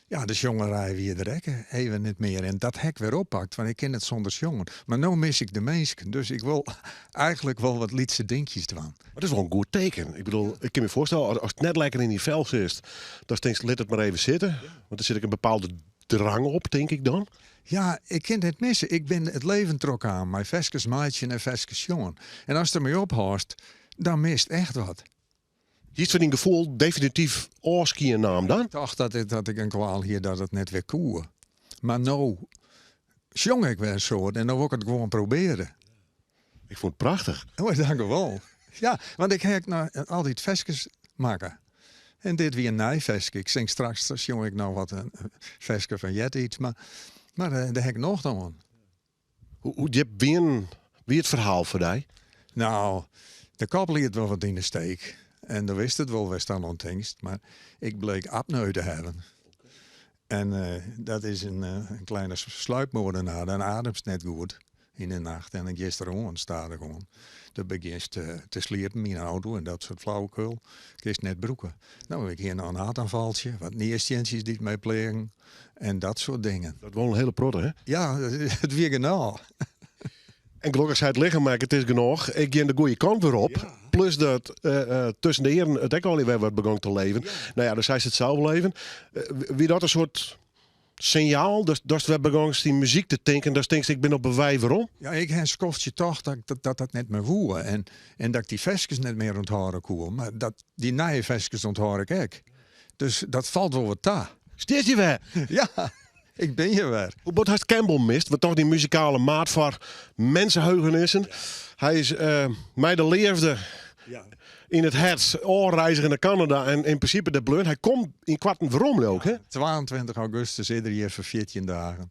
ja, de sjongerij wie der ek even net mear. En dat ha ik wer oppakt, want ik kin net sûnder sjongen. Mar no mis ik de minsken, dus ik wol eigenlik wol wat lytse dinkjes dwaan. Mar dat is wol in goed teken. Ik bedoel, ik kin my foarstelle, ast net lekker yn dyn fel sitst, dan tinkst, lit it mar even sitte. Want der sit ek in bepaalde drang op, tink ik dan. Ja, ik kin it net misse. Ik bin it leven trochkaam mei ferskes meitsjen en ferskes sjongen. En ast dermei ophâldst, dan mist echt wat. Hiest foar dyn gefoel definityf ôfskie naam dan? Ik tocht dat ik, dat ik in kwaal hie dat it net wer koe. Mar no sjong ik wer in soad en no wol ik it gewoan probearje. Ik fûn it prachtich. Oh, dankewol. Ja, want ik ha ek noch altyd ferskes makke. En dit wie in nij ferske. Ik sing straks, sjong ik noch wat in ferske fan eartiids, mar, mar eh, dêr ha ik nocht oan. Hoe djip wie, wie it ferhaal foar dy? No, de kop liet wol wat yn de steek. En do witst it wol wêr'tst dan oan tinkst, mar ik bleek apneu te hawwen. En eh, dat is in, eh, in kleine sluipmoordenaar. Dan ademst net goed yn de nacht en dan giest deroan, stadichoan. Dan begjinst te, te sliepen yn de auto en dat soart flauwekul. Kinst net brûke. No, ik hie noch in hartaanfaltsje, wat nierstientsjes dy't my pleagen en dat soart dingen. Dat wol in hiele protte, hè? Ja, it wie genôch. En gelokkich sei it lichem ek, it is genôch, ik gean de goede kant wer op. Plus dat eh, eh, tusken de earen it ek allegear wer wat begûn te leven. No ja, do seist it sels wol even. Eh, wie dat in soart sinjaal datst wer begûnst yn muzyk te tinken, datst tinkst ik bin op 'e wei werom? Ja, ik ha in skoftsje tocht dat dat, dat, dat net mear woe en, en dat ik dy ferskes net mear ûnthâlde koe. Mar dat, dy nije ferskes ûnthâld ik ek. Dus dat falt wol wat ta. Stiest hjir wer? Ja, ik bin hjir wer. Hoe bot hast Campbell mist? Want toch dy muzikale maat foar mensenheugenissen. Hy is uh, mei de leafde yn it hert ôfreizge nei Kanada en yn prinsipe dêr bleaun. Hy komt ynkoarten werom, leau ik, hè? 22 augustus is er hjir foar 14 dagen.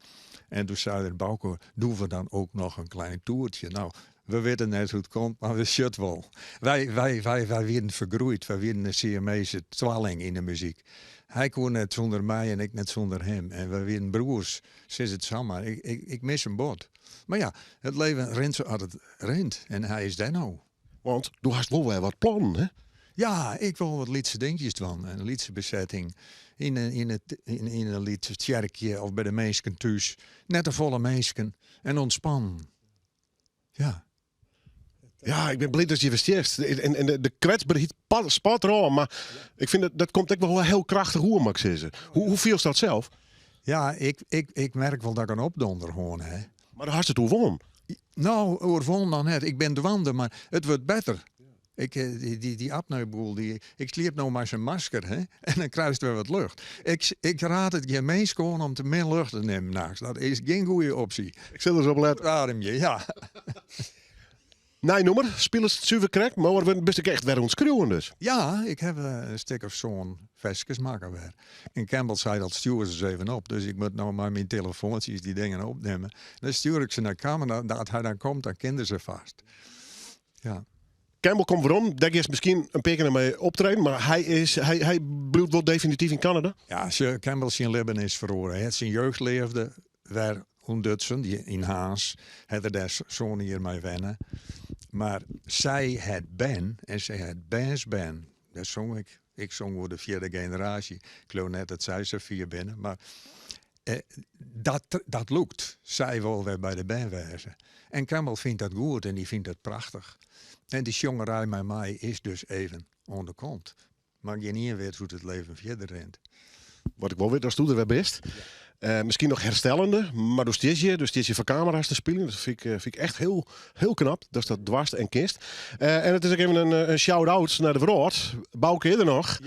En doe sei er, Bauke, doen we dan ook nog een klein toertje? Nou, we witte net hoe't it komt, mar we sjogge it wol. Wy, wy, wy, wy wienen fergroeid, wy wienen in Siamese twalling yn de muzyk. Hy koe net sûnder my en ik net sûnder him. En wy wienen broers, sis it samar. Ik, ik, ik mis him bot. Mar ja, it leven rint sa as it rint en hy is dêr no. Want do hast wol wer wat plannen, hè? Ja, ik wol wat lytse dinkjes dwaan. In lytse besetting yn in, yn it, yn, yn in lyts tsjerkje of by de minsken thús. Net te folle minsken en ûntspannen. Ja. Ja, ik bin bliid datst hjir wer stiest. En, en de, de kwetsberheid spat derôf, mar ik fyn dat, dat komt ek wol hiel krachtich oer, moat ik sizze. Hoe, hoe fielst dat sels? Ja, ik, ik, ik merk wol dat ik in opdonder hân ha. Mar do hast it oerwûn. No, oerwûn noch net. Ik bin dwaande, mar it wurdt better. Ik, eh, dy, dy, dy apneuboel, dy, ik sliep no mei sa'n masker, hè? En dan krijst wer wat lucht. Ik, ik raad it gjin minsk oan om te min lucht te nimmen nachts. Dat is gjin goede opsje. Ik sil der ris op lette. Ademje, ja. Nij nûmer, spilest suver krekt, mar bist ek echt wer oan it skriuwen dus. Ja, ik ha in stik of sân ferskes makke wer. En Campbell sei dat stjoer se ris even op. Dus ik moat no mei myn telefoantsjes dy dingen opnimme. Dan stjoer ik se nei Canada. Dat hy dan komt, dan kin er se fêst. Ja. Campbell komt werom, dêr giest miskien in pear kear mei optreden, mar hy, is, hy, hy bliuwt wol definityf yn Kanada. Ja, Campbell syn libben is feroare. Hy hat syn jeugdleafde wer. ûntdutsen, yn Harns hat er dêr sân jier mei wenne. Mar sy hat bern en sy hat bernsbern. Dêr song ik. Ik song oer de fjirde generaasje. Ik leau net dat sy sa fier binne, mar eh, dat, dat lûkt. Sy wol wer by de bern wêze. En Campbell fynt dat goed en dy fynt dat prachtich. En dy sjongerij mei my is dus even oan de kant. Mar gjinien wit hoe't it leven fierder rint. Wat ik wol wit, datsto der wer bist. Miskien noch herstellende, mar do stiest hjir, do stiest hjir foar kamera's te spyljen. Dat fyn ik, fyn ik echt hiel, hiel knap, datst dat doarst en kinst. En it is ek even in shout-out nei de wrâld. Bauke is der noch.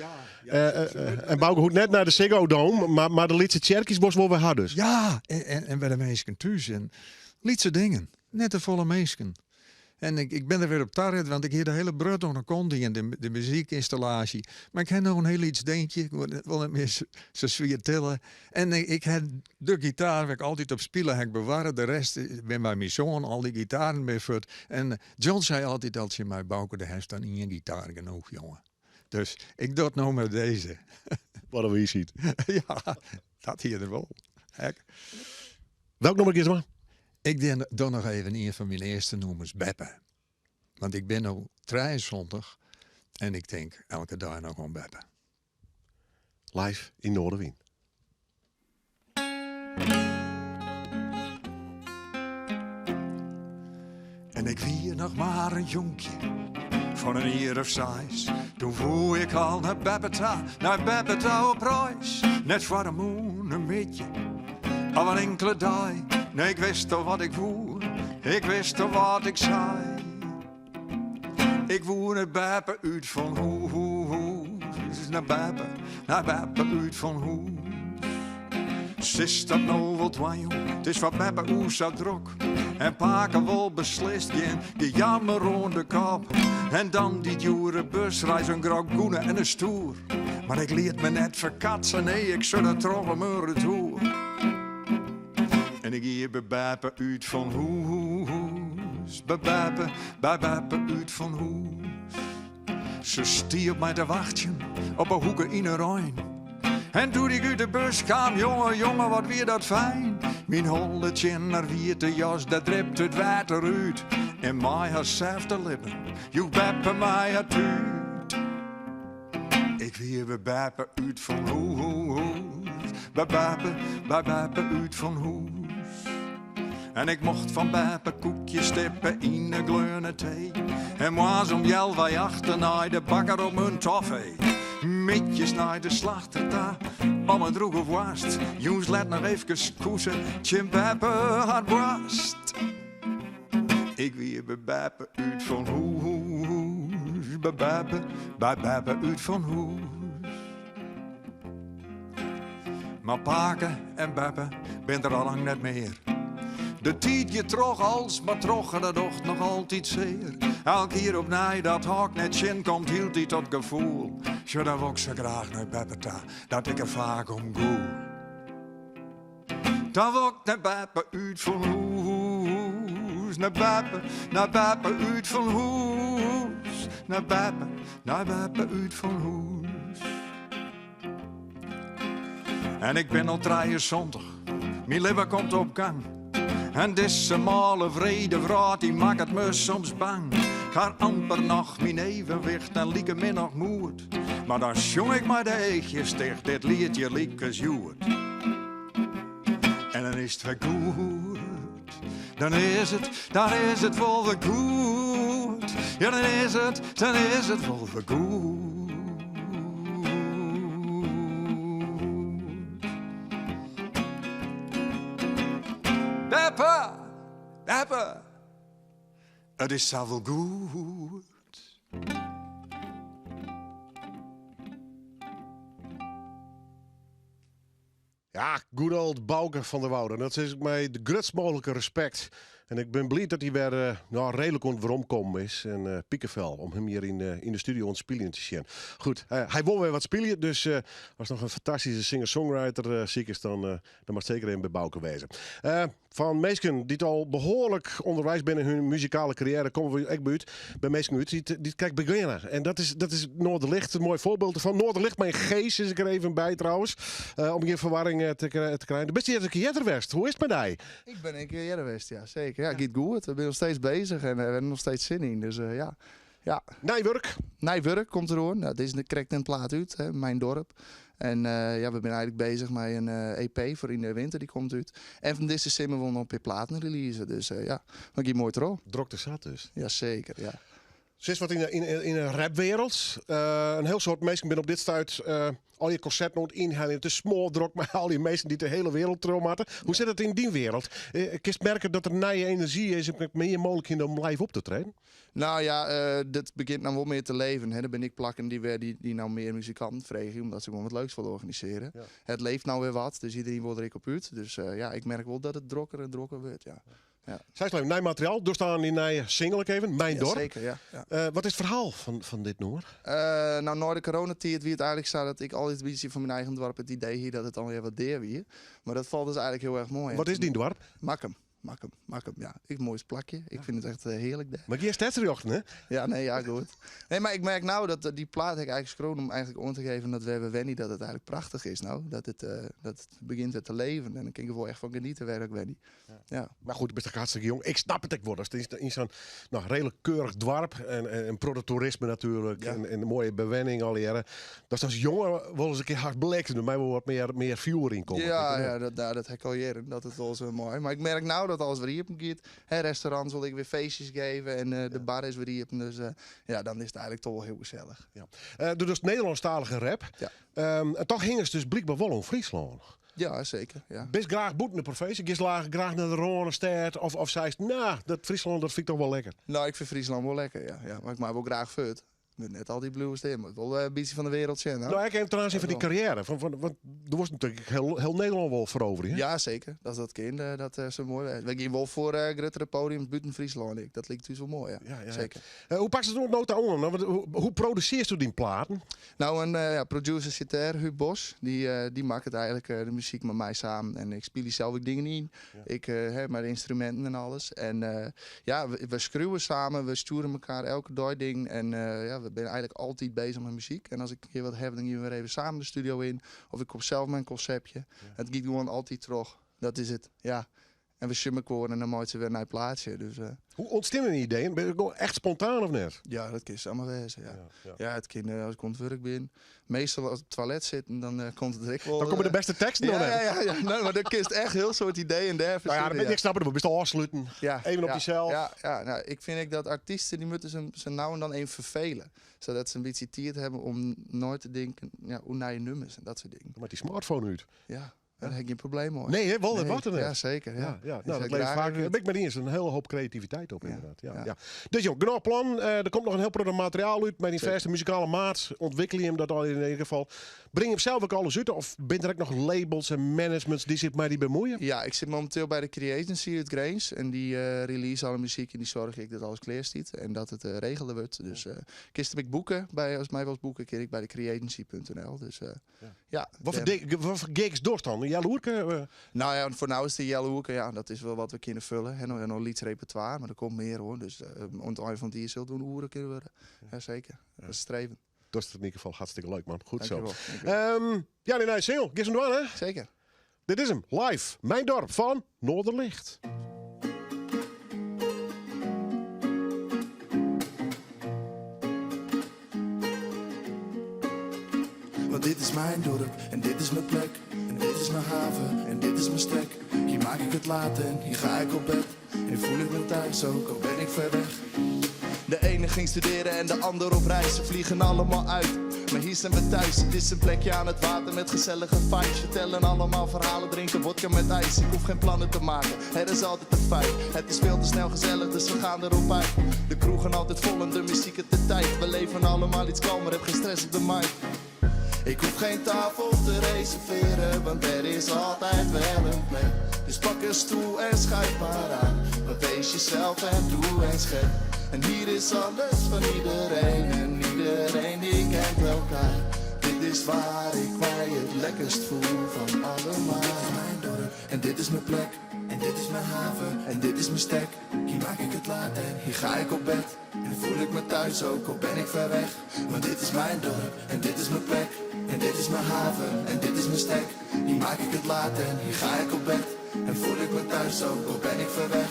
En Bauke hoecht net nei de Ziggo Dome, mar de lytse tsjerkjes wolst wol wer ha dus. Ja, en by de minsken thús. En lytse dingen, net te folle minsken. En ik, ik bin der wer op taret, want ik hie de hiele brut oan de kant dien, de, de muzykynstallaasje. Mar ik ha no in hiel lyts dinkje, ik wol net mear sa swier tille. En ik, ik ha de gitaar wêr't ik altyd op spile, ha ik bewarre. De rest bin by myn soan, al dy gitaren bin fuort. En John sei altyd al tsjin my, Bauke, do hast oan ien gitaar genoch, jonge. Dus ik doch it no mei dizze. Wat in wiisheid. Ja, dat hie er wol. Ek. Welk nûmer giest dwaan? Ik doch dan noch even ien fan myn earste nûmers, Beppe. Want ik bin no 73 en ik tink elke dei noch oan Beppe. Live yn Noardewyn. En ik wie noch mar in jonkje fan in jier of seis. Doe woe ik al nei Beppe ta, nei Beppe ta op reis. Net foar in moarn, in middei of in inkele dei. Nee, ik wist al wat ik woe, ik wist al wat ik sei. Ik woe nei Beppe út fan hûs, nei Beppe, nei Beppe út fan hûs. Silst dat no wol dwaan, jong, it is foar beppe o sa drok. En pake wol beslist gjin gejammer oan de kop. En dan dy djoere busreis, in grot gûne en in stoer. Mar ik liet my net ferkatse, nee, ik surde troch om in retoer. En ik gie by beppe út fan hûs, by beppe, by beppe út fan hûs. Se stie op my te wachtsjen, op 'e hoeke yn 'e rein. En doe't ik út de bus kaam, jonge, jonge, wat wie dat fijn. Myn holle tsjin har wiete jas, dêr dripte it wetter út. En mei har sêfte lippen joech beppe my har tút. Ik wie by beppe út fan hûs, by beppe, by beppe út fan hûs. En ik mocht fan beppe koekjes stippe yn 'e gleone tee. En moarns om healwei achten nei de bakker om in toffee. Middeis nei de slachter ta om in drûge woarst. Jûns let noch efkes koese tsjin beppe har boarst. Ik wie by beppe út fan hûs, by beppe, by beppe út fan hûs. Mar pake en beppe binne der al lang net mear. De tiid giet troch, als mar troch en dat docht noch altyd sear. Elk jier opnij dat hok net tsjin komt hieltyd dat gefoel. Sjoch, dan wol ik sa graach nei beppe ta, dat ik der faak om gûl. Dan wol ik nei beppe út fan hûs, nei beppe, nei beppe út fan hûs, nei beppe, nei beppe út fan hûs. En ik bin al 73, myn libben komt op gang. En dizze mâle wrede wrâld dy makket my soms bang. Ik ha amper noch myn evenwicht en likemin noch moed. Mar dan sjong ik mei de eachjes ticht dit liet hjir lykas hjoed. En dan is it wer goed. Dan is it, dan is it wol wer goed. Ja, dan is it, dan is it wol wer goed. Beppe, beppe, it is sa wol goed. Ja, good old Bauke van der Woude. Dat sis ik mei de grutst mooglike respekt. En ik bin bliid dat hy wer eh, nou, redelijk oan it weromkommen is. En eh pikefel om him hjir yn, eh, yn de studio oan it spyljen te sjen. Goed, eh, hy wol wer wat spylje, dus eh, ast noch in fantastyske singer-songwriter eh, sikest, dan, eh, dan moatst seker even by Bauke wêze. Eh, fan minsken dy't al behoarlik ûnderweis binne yn hun muzikale karriêre, komme we ek by út, by minsken út dy't, dy't krekt begjinne. En dat is, dat is Noorderlicht, in moai foarbyld derfan. Noorderlicht mei in G sis ik der even by trouwens, eh, om gjin ferwarring eh, te, te krijen. Do bist hjir in kear earder west. Hoe is it mei dy? Ik bin in kear earder west, ja, seker. Ja, giet goed. We binne noch steeds bezich en we hawwe der noch steeds sin yn. Dus eh, ja. ja. Nij wurk? Nij wurk komt deroan. Nou, dit is krekt in plaat út, hè, Mijn Dorp. En eh, ja, we binne eigentlik bezich mei in EP foar yn de winter, dy komt út. En fan dizze simmer wol noch in pear platen release. Dus eh, ja, dat giet moai troch. Drokte sat dus? Ja, seker, ja. Sis wat yn de, yn, yn de rapwereld. Eh, in hiel soad minsken binne op dit stuit eh, al je konserten oan it ynheljen. It is smoardrok mei al dy minsken dy't de hiele wereld troch moatte. Hoe sit it yn dyn wereld? Eh, kinst merke dat der nije enerzjy is en mear mooglikheden om live op te treden? Nou ja, eh, dat begjint no wol mear te leven. Hè. Der binne ek plakken dy't wer, dy't, dy't no mear muzikanten freegje, omdat se gewoan wat leuks wolle organisearje. Ja. It leeft no wer wat, dus iderien wol der ek op út. Dus eh, ja, ik merk wol dat it drokker en drokker wurdt, ja. Ja. Sis even, nij materiaal. Dochst oan dyn nije single ek even, Mijn Ja, Dorp. seker, ja. ja. Eh, wat is it ferhaal fan, fan dit nûmer? Eh, nou, nei de coronatiid wie it eigentlik sa dat ik altyd in bytsje fan myn eigen doarp it idee hie dat it allegear wat dea wie. Mar dat falt dus eigentlik hiel erch moai. Wat is dyn doarp? Makkum. Makkum, Makkum, ja. Ek moai plakje. Ik fyn it echt eh, hearlik dêr. Mar gjin stedsrjochten, hè? Ja, nee, ja, goed. Nee, mar ik merk no dat eh, dy plaat ha ik eigentlik skreaun om eigentlik oan te geven dat wêr we wenje, dat it eigentlik prachtich is no. Dat it, eh, dat it begjint wer te leven en dan kin ik der wol echt fan geniete wêr ik wenje. Ja. Mar goed, do bist ek hartstikke jong. Ik snap it ek wol. Dat is yn sa'n nou, redelijk keurich doarp en, en, in protte toerisme natuerlik Ja. en, en in moaie bewenning allegearre. Dat as jonge wolris in kear hard blikt en der mei wol wat mear, mear fjoer yn komme. Ja, ja, dat, nou, dat ha ik al jierren, dat it wol sa moai. Mar ik merk no dat alles wer iepen giet. Hè, restaurants wol ek wer feestjes geven en eh, de bar is wer iepen. Dus eh, ja, dan is it eigentlik toch wol hiel gesellich. Ja. Eh, do dochst Nederlânsktalige rap. Ja. En toch hingest dus blykber wol oan Fryslân. Ja, seker. Ja. Bist graach bûten de provinsje? Giest graach nei de Rânestêd? Of, of seist, nou, dat Fryslân dat fyn ik toch wol lekker? Nou, ik fyn Fryslân wol lekker, ja. ja. Mar ik mei wol graach fuort. Ik wol net altyd bliuwe stean, mar wol eh, in bytsje fan de wereld sjen. Nou, ek even trouwens even dy karriêre. Fan, fan, want do wolst natuerlik hiel, hiel Nederlân wol feroverje. hè? Ja, seker. As dat kin, eh, dat eh, soe moai wêze. Wy gean wol foar eh, gruttere podiums bûten Fryslân ek. Dat liket ús wol moai, ja. Ja, ja, ja. Seker. Eh, hoe pakst it oant no ta oan? Nou, want hoe, hoe produsearrest dyn platen? Nou, in eh, ja, producer sit dêr, Huub Bos. Dy, eh, dy makket eigentlik eh, de muzyk mei my samen. En ik spylje sels ek dingen yn. Ik, eh, hè, mei de ynstruminten en alles. En eh, ja, we, we skriuwe samen, we stjoere elkoar elke dei dingen. En eh, ja, we binne eigentlik altyd bezich mei muzyk. En as ik in kear wat ha, dan gean we wer even samen de studio yn. Of ik kom sels mei in konseptje. It giet gewoan altyd troch. Dat is it, ja. En we sjogge elkoar en dan meitsje we wer in nij plaatsje. Dus, eh, Hoe ûntsteane dy ideeën? Binne it gewoan echt spontaan of net? ja, dat kin samar wêze, ja. Ja, ja. Ja, it kin eh, as ik oan it wurk bin. Meastal as ik op it toilet sit, dan eh, komt it der ek wol. Dan komme de eh, bêste teksten ja, dan ja, net. ja, ja. Nee, mar dan kinst echt hiel soad ideeën dêr Nou ja, fersinne, dat, ik snap it, do bist ôfsletten. Ja, Even op ja, dysels. Ja, ja, nou, ik fyn ek dat artysten dy moatte se, se no en dan even ferfele. Sadat se in bytsje tiid hawwe om nei te tinken ja, oer nije nûmers en dat soart dingen. Dan moat dy smartphone út. Ja, dêr ha ik gjin probleem mei. Nee, hè? Wol, dat Nee, wat er net. Ja, zeker. Ja. Ja, ja. Ik Nou, zou dat levert graag vaak. even- Ben ik met eens een hele hoop creativiteit op, Ja, inderdaad. Ja, ja. ja. Dus joh, genôch plan. Eh, der komt noch in hiel protte materiaal út. Mei dyn Zeker. fêste muzikale maat ûntwikkelje jim dat al yn ieder gefal. Bring jim sels ek alles út? Of binne der ek noch labels en managements dy't sich mei dy bemuoie? Ja, ik sit mominteel by de Creagency út Grins. En dy eh, release alle muzyk en dy soargje ek dat alles klear stiet. En dat it eh, regele wurdt. Dus eh kinst him ek boeke. By, as my wolst boeke, kin ek by de creagency.nl. Dus eh, ja. Wat foar, dêr- di- wat foar gigs dochst dan? Een healoerke? Eh, Nou ja, foar no is it in healoerke, ja, dat is wol wat we kinne folle. Hè, noch in lyts repertoire, mar der komt mear hoor. Dus eh oan it ein fan it jier sil it wol in oere kinne wurde. Ja, zeker. Dat is streven. Dat is yn ieder gefal hartstikke leuk, man. Goed zo. Dankjewol. Dankjewol. Ehm, ja, dy nije single. Gean se dwaan, hè? Zeker. Dit is him, live. Mijn dorp fan Noorderlicht. Want dit is mijn dorp en dit is mijn plek. En dit is mijn haven en dit is mijn stek. Hier maak ik het laat en hier ga ik op bed. En voel ik me thuis ook, al ben ik ver weg. De ene ging studeren en de ander op reis. Ze vliegen allemaal uit, maar hier zijn we thuis. Het is een plekje aan het water met gezellige vibes. Vertellen allemaal verhalen, drinken wodka met ijs. Ik hoef geen plannen te maken, er is altijd een feit. Het is veel te snel gezellig, dus we gaan erop uit. De kroegen altijd vol en de muziek het de tijd. We leven allemaal iets kalmer, heb geen stress op de mic. Ik hoef geen tafel te reserveren, want er is altijd wel een plek. Dus pak een stoel en schuif maar aan. Want deze Wees jezelf en doe eens gek. En hier is alles van iedereen en iedereen die kent elkaar. Dit is waar ik mij het lekkerst voel van allemaal. Dit is mijn dorp en dit is mijn plek. En dit is mijn haven en dit is mijn stek. Hier maak ik het laat en hier ga ik op bed. En voel ik me thuis ook al ben ik ver weg. Want dit is mijn dorp en dit is mijn plek. En dit is mijn haven en dit is mijn stek. Hier maak ik het laat en hier ga ik op bed. En voel ik me thuis ook al ben ik ver weg.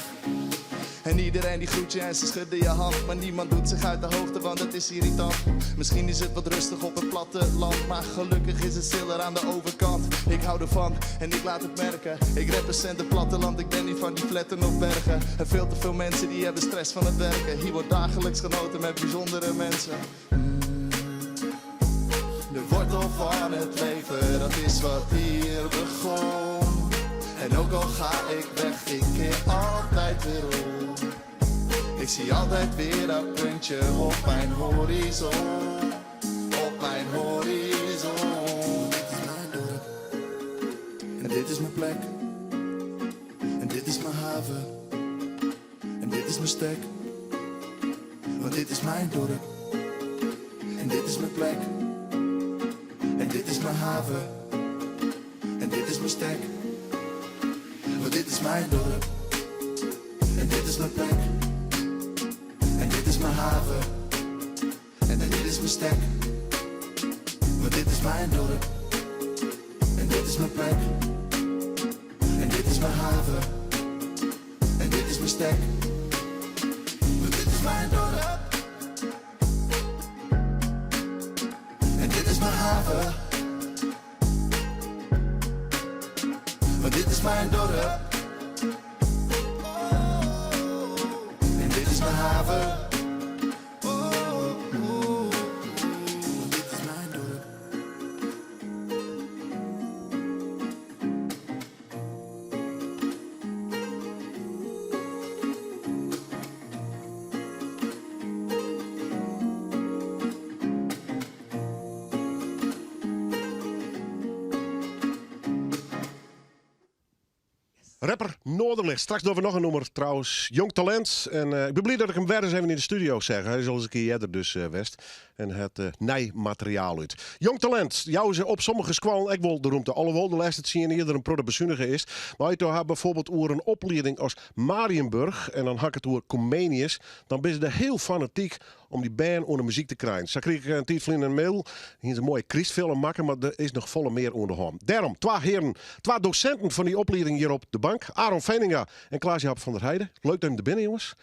En iedereen die groet je en ze schudden je hand. Maar niemand doet zich uit de hoogte, want het is irritant. Misschien is het wat rustig op het platteland. Maar gelukkig is het stiller aan de overkant. Ik hou ervan en ik laat het merken. Ik represent het platteland, ik ben niet van die fletten of bergen. En veel te veel mensen die hebben stress van het werken. Hier wordt dagelijks genoten met bijzondere mensen. De wortel van het leven, dat is wat hier begon. En ook al ga ik weg, ik keer altijd weer om. Ik zie altijd weer dat puntje op mijn horizon. Op mijn horizon. Dit is mijn dorp. En dit is mijn plek. En dit is mijn haven. En dit is mijn stek. Want dit is mijn dorp. En dit is mijn plek. En dit is mijn haven. En dit is mijn stek. Want dit is mijn dorp. En dit is mijn plek. En dit is mijn haven. En dit is mijn stek. Want dit is mijn dorp. En dit is mijn plek. En dit is mijn haven. En dit is mijn stek. Want dit is mijn dorp. En dit is mijn haven. Want dit is mijn dorp. En dit is mijn haven. Want dit is mijn dorp. Rapper Noorderlicht. Straks doen we nog een nummer trouwens. Jong talent. En ik ben blij dat ik hem weer eens even in de studio zeg. Hij is al eens een keer eerder dus West. En het nij materiaal uit. Jong talent. Jou ze op sommige squallen ik wel de roemte. Alhoewel de laatste zien eerder een protte is. Maar je haar bijvoorbeeld oer een opleiding als Marienburg. En dan hak het oer Comenius. Dan ben ze er heel fanatiek om die band onder muziek te krijgen. Zo kreeg ik een tijd een mail. Hier is een mooie Christfilm maken, maar er is nog volle meer onder hem. Daarom, twee heren, twee docenten van die opleiding hier op de bank. Aaron Veninga en Klaas-Jaap van der Heijden. Leuk dat je er binnen, jongens.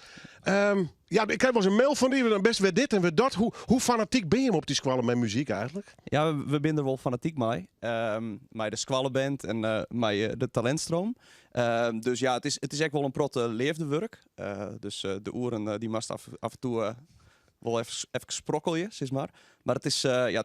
Ja, ik krijg wel eens een mail van die, dan best weer dit en weer dat. Hoe fanatiek ben je op die squallen met muziek eigenlijk? Ja, we zijn er wel fanatiek mee. Met de squallenband en met de talentstroom. Dus ja, het is echt wel een protte leefdewerk. Dus de oren die mast af en toe wel even sprokkel zeg maar. Maar het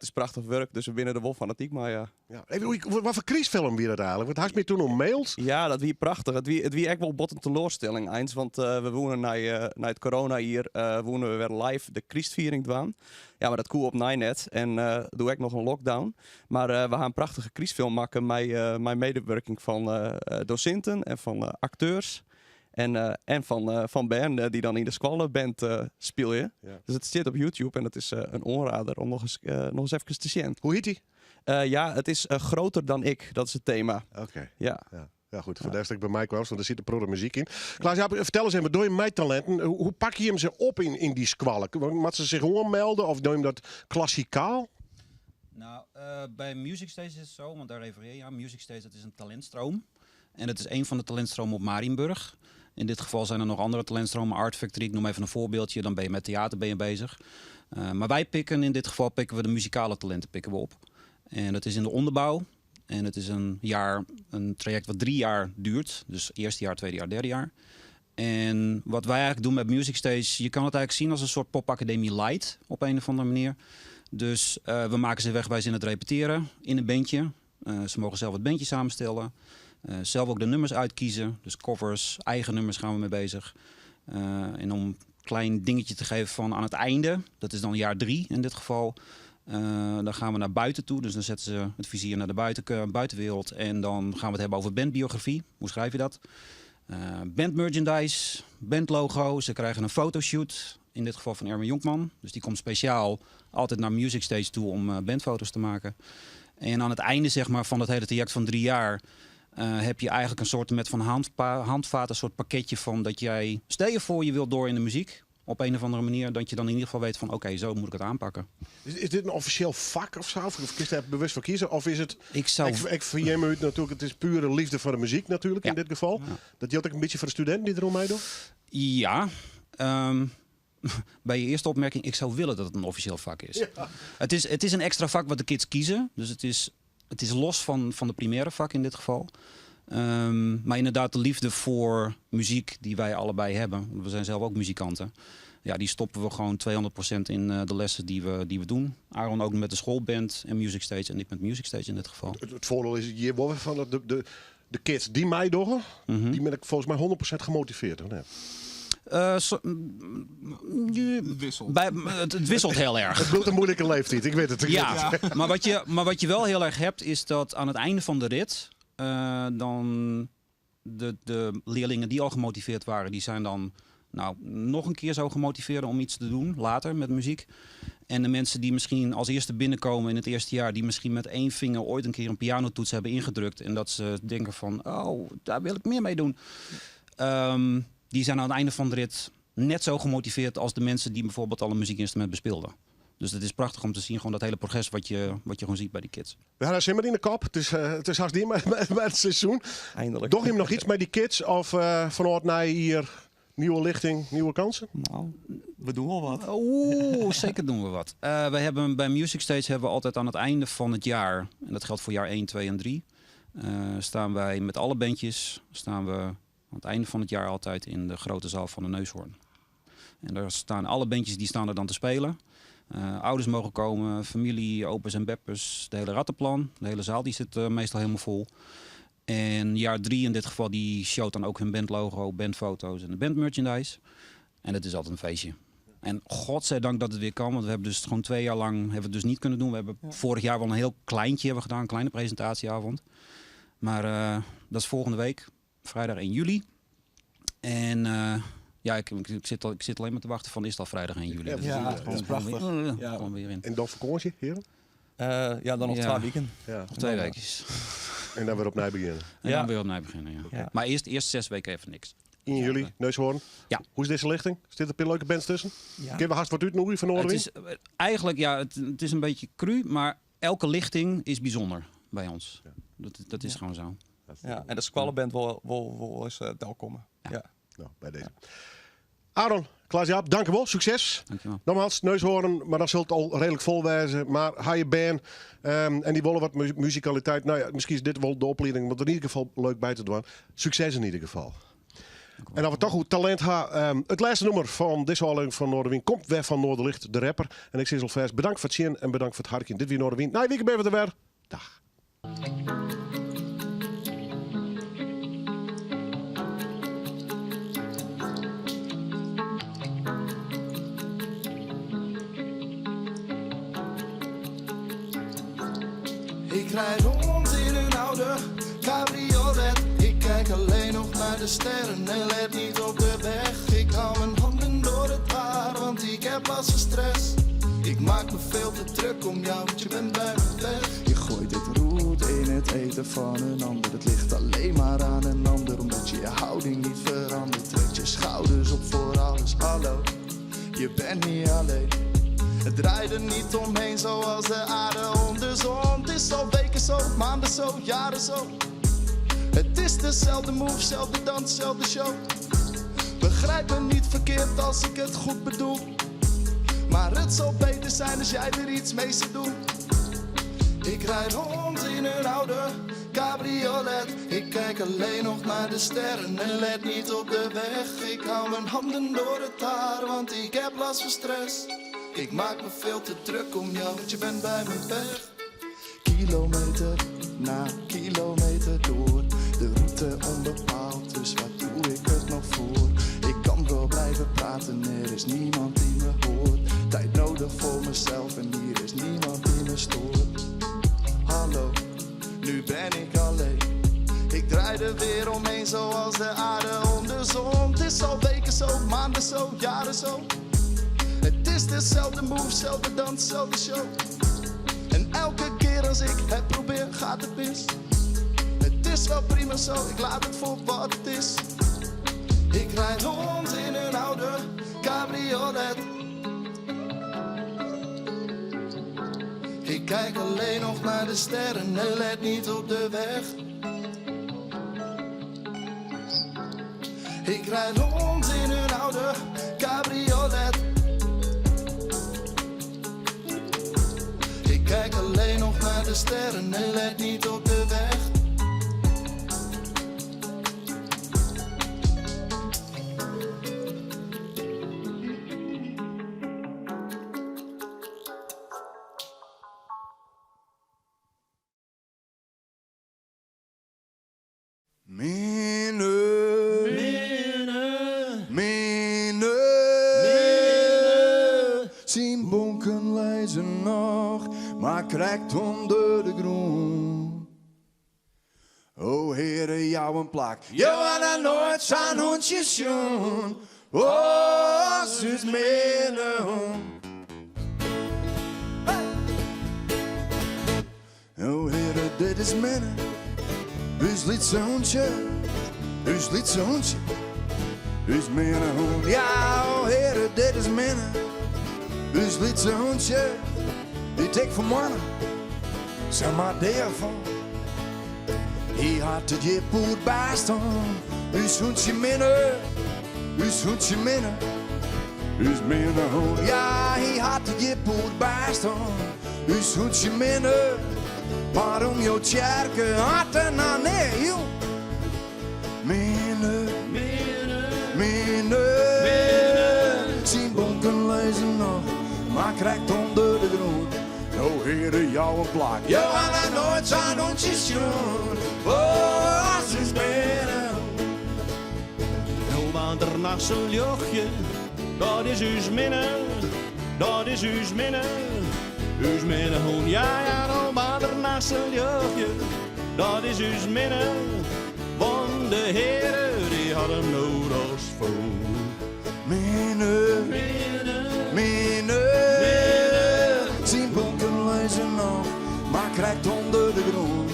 is prachtig werk, dus we binnen de wolf fanatiek, maar ja. Ja, even, wat voor crisfilm wie dat eigenlijk? Want hij is meer toen om mails. Ja, dat wie prachtig. Het wie echt wel bot een teleurstelling eens, want we wonen na het corona hier, wonen we weer live de Christviering dwaan. Ja, maar dat koe op Nijnet en doe ik nog een lockdown. Maar we gaan een prachtige Christfilm maken met mijn medewerking van docenten en van acteurs. En van Ben, die dan in de squallenband speel je. Dus het zit op YouTube en dat is een onrader om nog eens even te zien. Hoe heet die? Ja, het is groter dan ik. Dat is het thema. Oké. Ja. Ja. Ja, goed. Voor de rest ik bij mij kwam, want er zit de pro muziek in. Klaas, ja, vertel eens even, door je mijn talenten, hoe pak je hem ze op in die squallen? Moet ze zich gewoon melden of doe je hem dat klassikaal? Bij Music Stage is het zo, want daar refereer je aan. Music Stage, dat is een talentstroom. En dat is een van de talentstromen op Marienburg. In dit geval zijn er nog andere talentstromen, Art Factory, ik noem even een voorbeeldje. Dan ben je met theater bezig. Maar wij pikken, in dit geval pikken we de muzikale talenten pikken we op. En dat is in de onderbouw. En het is een traject wat 3 jaar duurt. Dus eerste jaar, tweede jaar, derde jaar. En wat wij eigenlijk doen met Music Stage, je kan het eigenlijk zien als een soort popacademie light op een of andere manier. Dus we maken ze wegwijs in het repeteren, in een bandje. Ze mogen zelf het bandje samenstellen. Zelf ook de nummers uitkiezen. Dus covers, eigen nummers gaan we mee bezig. En om een klein dingetje te geven van aan het einde, dat is dan jaar 3 in dit geval. Dan gaan we naar buiten toe, dus dan zetten ze het vizier naar de buitenwereld. En dan gaan we het hebben over bandbiografie. Hoe schrijf je dat? Band merchandise, bandlogo. Ze krijgen een fotoshoot, in dit geval van Erwin Jonkman. Dus die komt speciaal altijd naar Music Stage toe om bandfoto's te maken. En aan het einde, zeg maar, van dat hele traject van 3 jaar heb je eigenlijk een soort met van handvaat, een soort pakketje van dat jij, stel je voor je wilt door in de muziek, op een of andere manier, dat je dan in ieder geval weet van oké, zo moet ik het aanpakken. Is dit een officieel vak of zo? Of kies je daar bewust voor kiezen? Of is het... Ik zou Ik verjem u natuurlijk, het is pure liefde voor de muziek natuurlijk in dit geval. Ja. Dat geldt ook een beetje voor de studenten die erom meedoen? Ja. Bij je eerste opmerking, ik zou willen dat het een officieel vak is. Het is een extra vak wat de kids kiezen. Dus het is los van de primaire vak in dit geval. Maar inderdaad, de liefde voor muziek die wij allebei hebben. Want we zijn zelf ook muzikanten. Ja, die stoppen we gewoon 200% in de lessen die we doen. Aaron ook met de schoolband en Music Stage. En ik met Music Stage in dit geval. Het voordeel is hier wel van dat de kids die mij doen, die ben ik volgens mij 100% gemotiveerd. Hoor. Wisselt. Het wisselt heel erg. Het bloedt een moeilijke leeftijd, ik weet het. Ik weet het. Maar wat je wel heel erg hebt, is dat aan het einde van de rit dan de leerlingen die al gemotiveerd waren, die zijn dan nog een keer zo gemotiveerd om iets te doen, later met muziek. En de mensen die misschien als eerste binnenkomen in het eerste jaar, die misschien met 1 vinger ooit een keer een pianotoets hebben ingedrukt en dat ze denken van, oh, daar wil ik meer mee doen. Die zijn aan het einde van de rit net zo gemotiveerd als de mensen die bijvoorbeeld al een muziekinstrument bespeelden. Dus het is prachtig om te zien, gewoon dat hele progres wat je gewoon ziet bij die kids. We hadden zin maar in de kop. Het is haast niet met het seizoen. Eindelijk. Doch hem nog iets met die kids of vanuit naar hier nieuwe lichting, nieuwe kansen? Nou, we doen wel wat. Oeh, zeker doen we wat. We hebben bij Music Stage hebben we altijd aan het einde van het jaar, en dat geldt voor jaar 1, 2 en 3 staan wij met alle bandjes, staan we aan het einde van het jaar altijd in de grote zaal van de Neushoorn. En daar staan alle bandjes die staan er dan te spelen. Ouders mogen komen, familie, opa's en beppes, de hele rattenplan. De hele zaal die zit meestal helemaal vol. En jaar 3 in dit geval, die showt dan ook hun bandlogo, bandfoto's en de bandmerchandise. En het is altijd een feestje. En godzijdank dat het weer kan, want we hebben dus gewoon 2 jaar lang hebben we het dus niet kunnen doen. We hebben vorig jaar wel een heel kleintje hebben gedaan, een kleine presentatieavond. Maar dat is volgende week, vrijdag 1 juli. En ja, ik zit alleen maar te wachten van is het al vrijdag 1 juli. Ja, Dat is ja, echt dat is gewoon prachtig. Gewoon weer in. En dan vakantie, heren? Ja, dan nog 2 weken. Nog 2 weekjes. En dan weer opnieuw beginnen. En dan weer opnieuw beginnen, ja. Maar eerst 6 weken even niks. 1 juli, Neushoorn. Ja. Hoe is deze lichting? Zit er een paar leuke bands tussen? Ja. Kunnen we haast wat uitnoeien van Noardewyn? Het is eigenlijk, ja, het is een beetje cru, maar elke lichting is bijzonder bij ons. Dat is gewoon zo. Ja, en de squallenband wil eens welkomen. Ja. Nou, bij deze. Aaron, Klaas-Jaap, dank u wel. Succes. Dankjewel. Nogmaals, Neushoorn, maar dan zult het al redelijk vol wezen. Maar ga je band en die willen wat muzikaliteit. Nou ja, misschien is dit wel de opleiding, want in ieder geval leuk bij te doen. Succes in ieder geval. En dat we toch goed talent hebben. Het laatste nummer van deze aflevering van Noardewyn komt weer van Noorderlicht, de rapper. En ik zeg alvast bedankt voor het zien en bedankt voor het hartje. Dit weer Noardewyn. Na je weekend ben we er weer. Dag. Ik rijd rond in een oude cabriolet. Ik kijk alleen nog naar de sterren en let niet op de weg. Ik hou mijn handen door het haar, want ik heb last van stress. Ik maak me veel te druk om jou, want je bent bij me weg. Je gooit het roet in het eten van een ander. Het ligt alleen maar aan een ander, omdat je je houding niet verandert. Trek je schouders op voor alles, hallo, je bent niet alleen. Het draait er niet omheen zoals de aarde om de zon. Het is al weken zo, maanden zo, jaren zo. Het is dezelfde move, zelfde dans, zelfde show. Begrijp me niet verkeerd als ik het goed bedoel. Maar het zal beter zijn als jij er iets mee zou doen. Ik rijd rond in een oude cabriolet. Ik kijk alleen nog naar de sterren en let niet op de weg. Ik hou mijn handen door het haar, want ik heb last van stress. Ik maak me veel te druk om jou, want je bent bij me weg. Kilometer na kilometer door. De route onbepaald, dus waar doe ik het nog voor? Ik kan wel blijven praten, er is niemand die me hoort. Tijd nodig voor mezelf en hier is niemand die me stoort. Hallo, nu ben ik alleen. Ik draai er weer omheen zoals de aarde om de zon. Het is al weken zo, maanden zo, jaren zo. Het is dezelfde move, zelfde dans, zelfde show. En elke keer als ik het probeer, gaat het mis. Het is wel prima zo, ik laat het voor wat het is. Ik rijd rond in een oude cabriolet. Ik kijk alleen nog naar de sterren en let niet op de weg. Ik rijd rond in een oude cabriolet. Ik kijk alleen nog naar de sterren en let niet op de weg. Minne, Minne, minne, Syn bonken lizze noch, mar krekt ûnder de grûn. O Heare, jou in plak. Jo ha noch noait sa'n hûntsje sjoen. O, as ús minne hûn. O Heare, dit is Minne, ús lytse hûntsje, ús lytse hûntsje, ús minne hûn. Ja, o Heare, dit is Minne, ús lytse hûntsje, dy't ik fan 'e moarn samar dea fûn. Hy hat it hjir poerbêst hân, ús hûntsje Minne, ús hûntsje Minne, ús minne hûn. Ja, hy hat it hjir poerbêst hân, ús hûntsje Minne, mar om jo tsjerke hat er noch nea jûn. Minne, minne, syn bonken lizze noch, mar krekt ûnder de grûn. O Heare, jou in plak. Jo ha noch noait sa'n hûntsje sjoen. O, as ús minne hûn. No baarnt der nachts in ljochtje, dat is ús Minne, dat is ús Minne, ús minne hûn. Ja, ja, no baarnt der nachts in ljochtje, dat is ús Minne, want de Heare dy hat him no dochs fûn. Minne, minne, syn bonken lizze noch, mar krekt ûnder de grûn.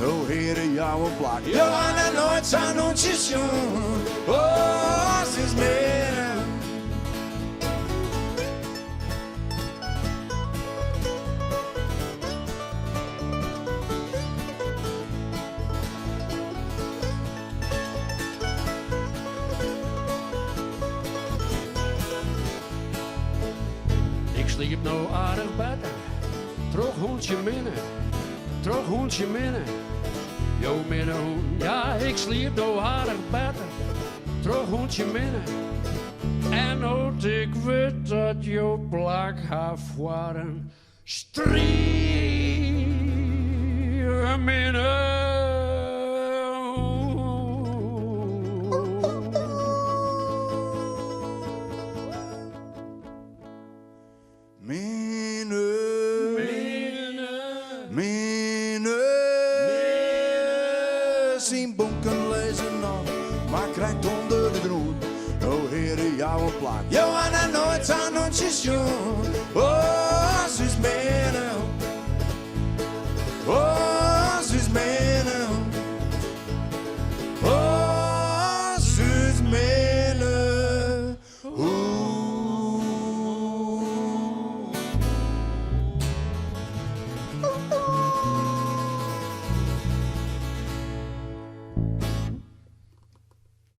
O Heare, jou in plak. Jo ha noch noait sa'n hûntsje sjoen. O, as ús minne. Ik sliep no aardich better, troch hûntsje Minne, troch hûntsje Minne. Jo minne hûn, ja, ik sliep no aardich better, troch hûntsje Minne. En no't ik wit dat jo plak ha foar in strieminne hûn. Minne, minne, syn bonken lizze noch, mar krekt ûnder de grûn. O Heare, jou in plak. Jo ha noch noait sa'n hûntsje sjoen. O,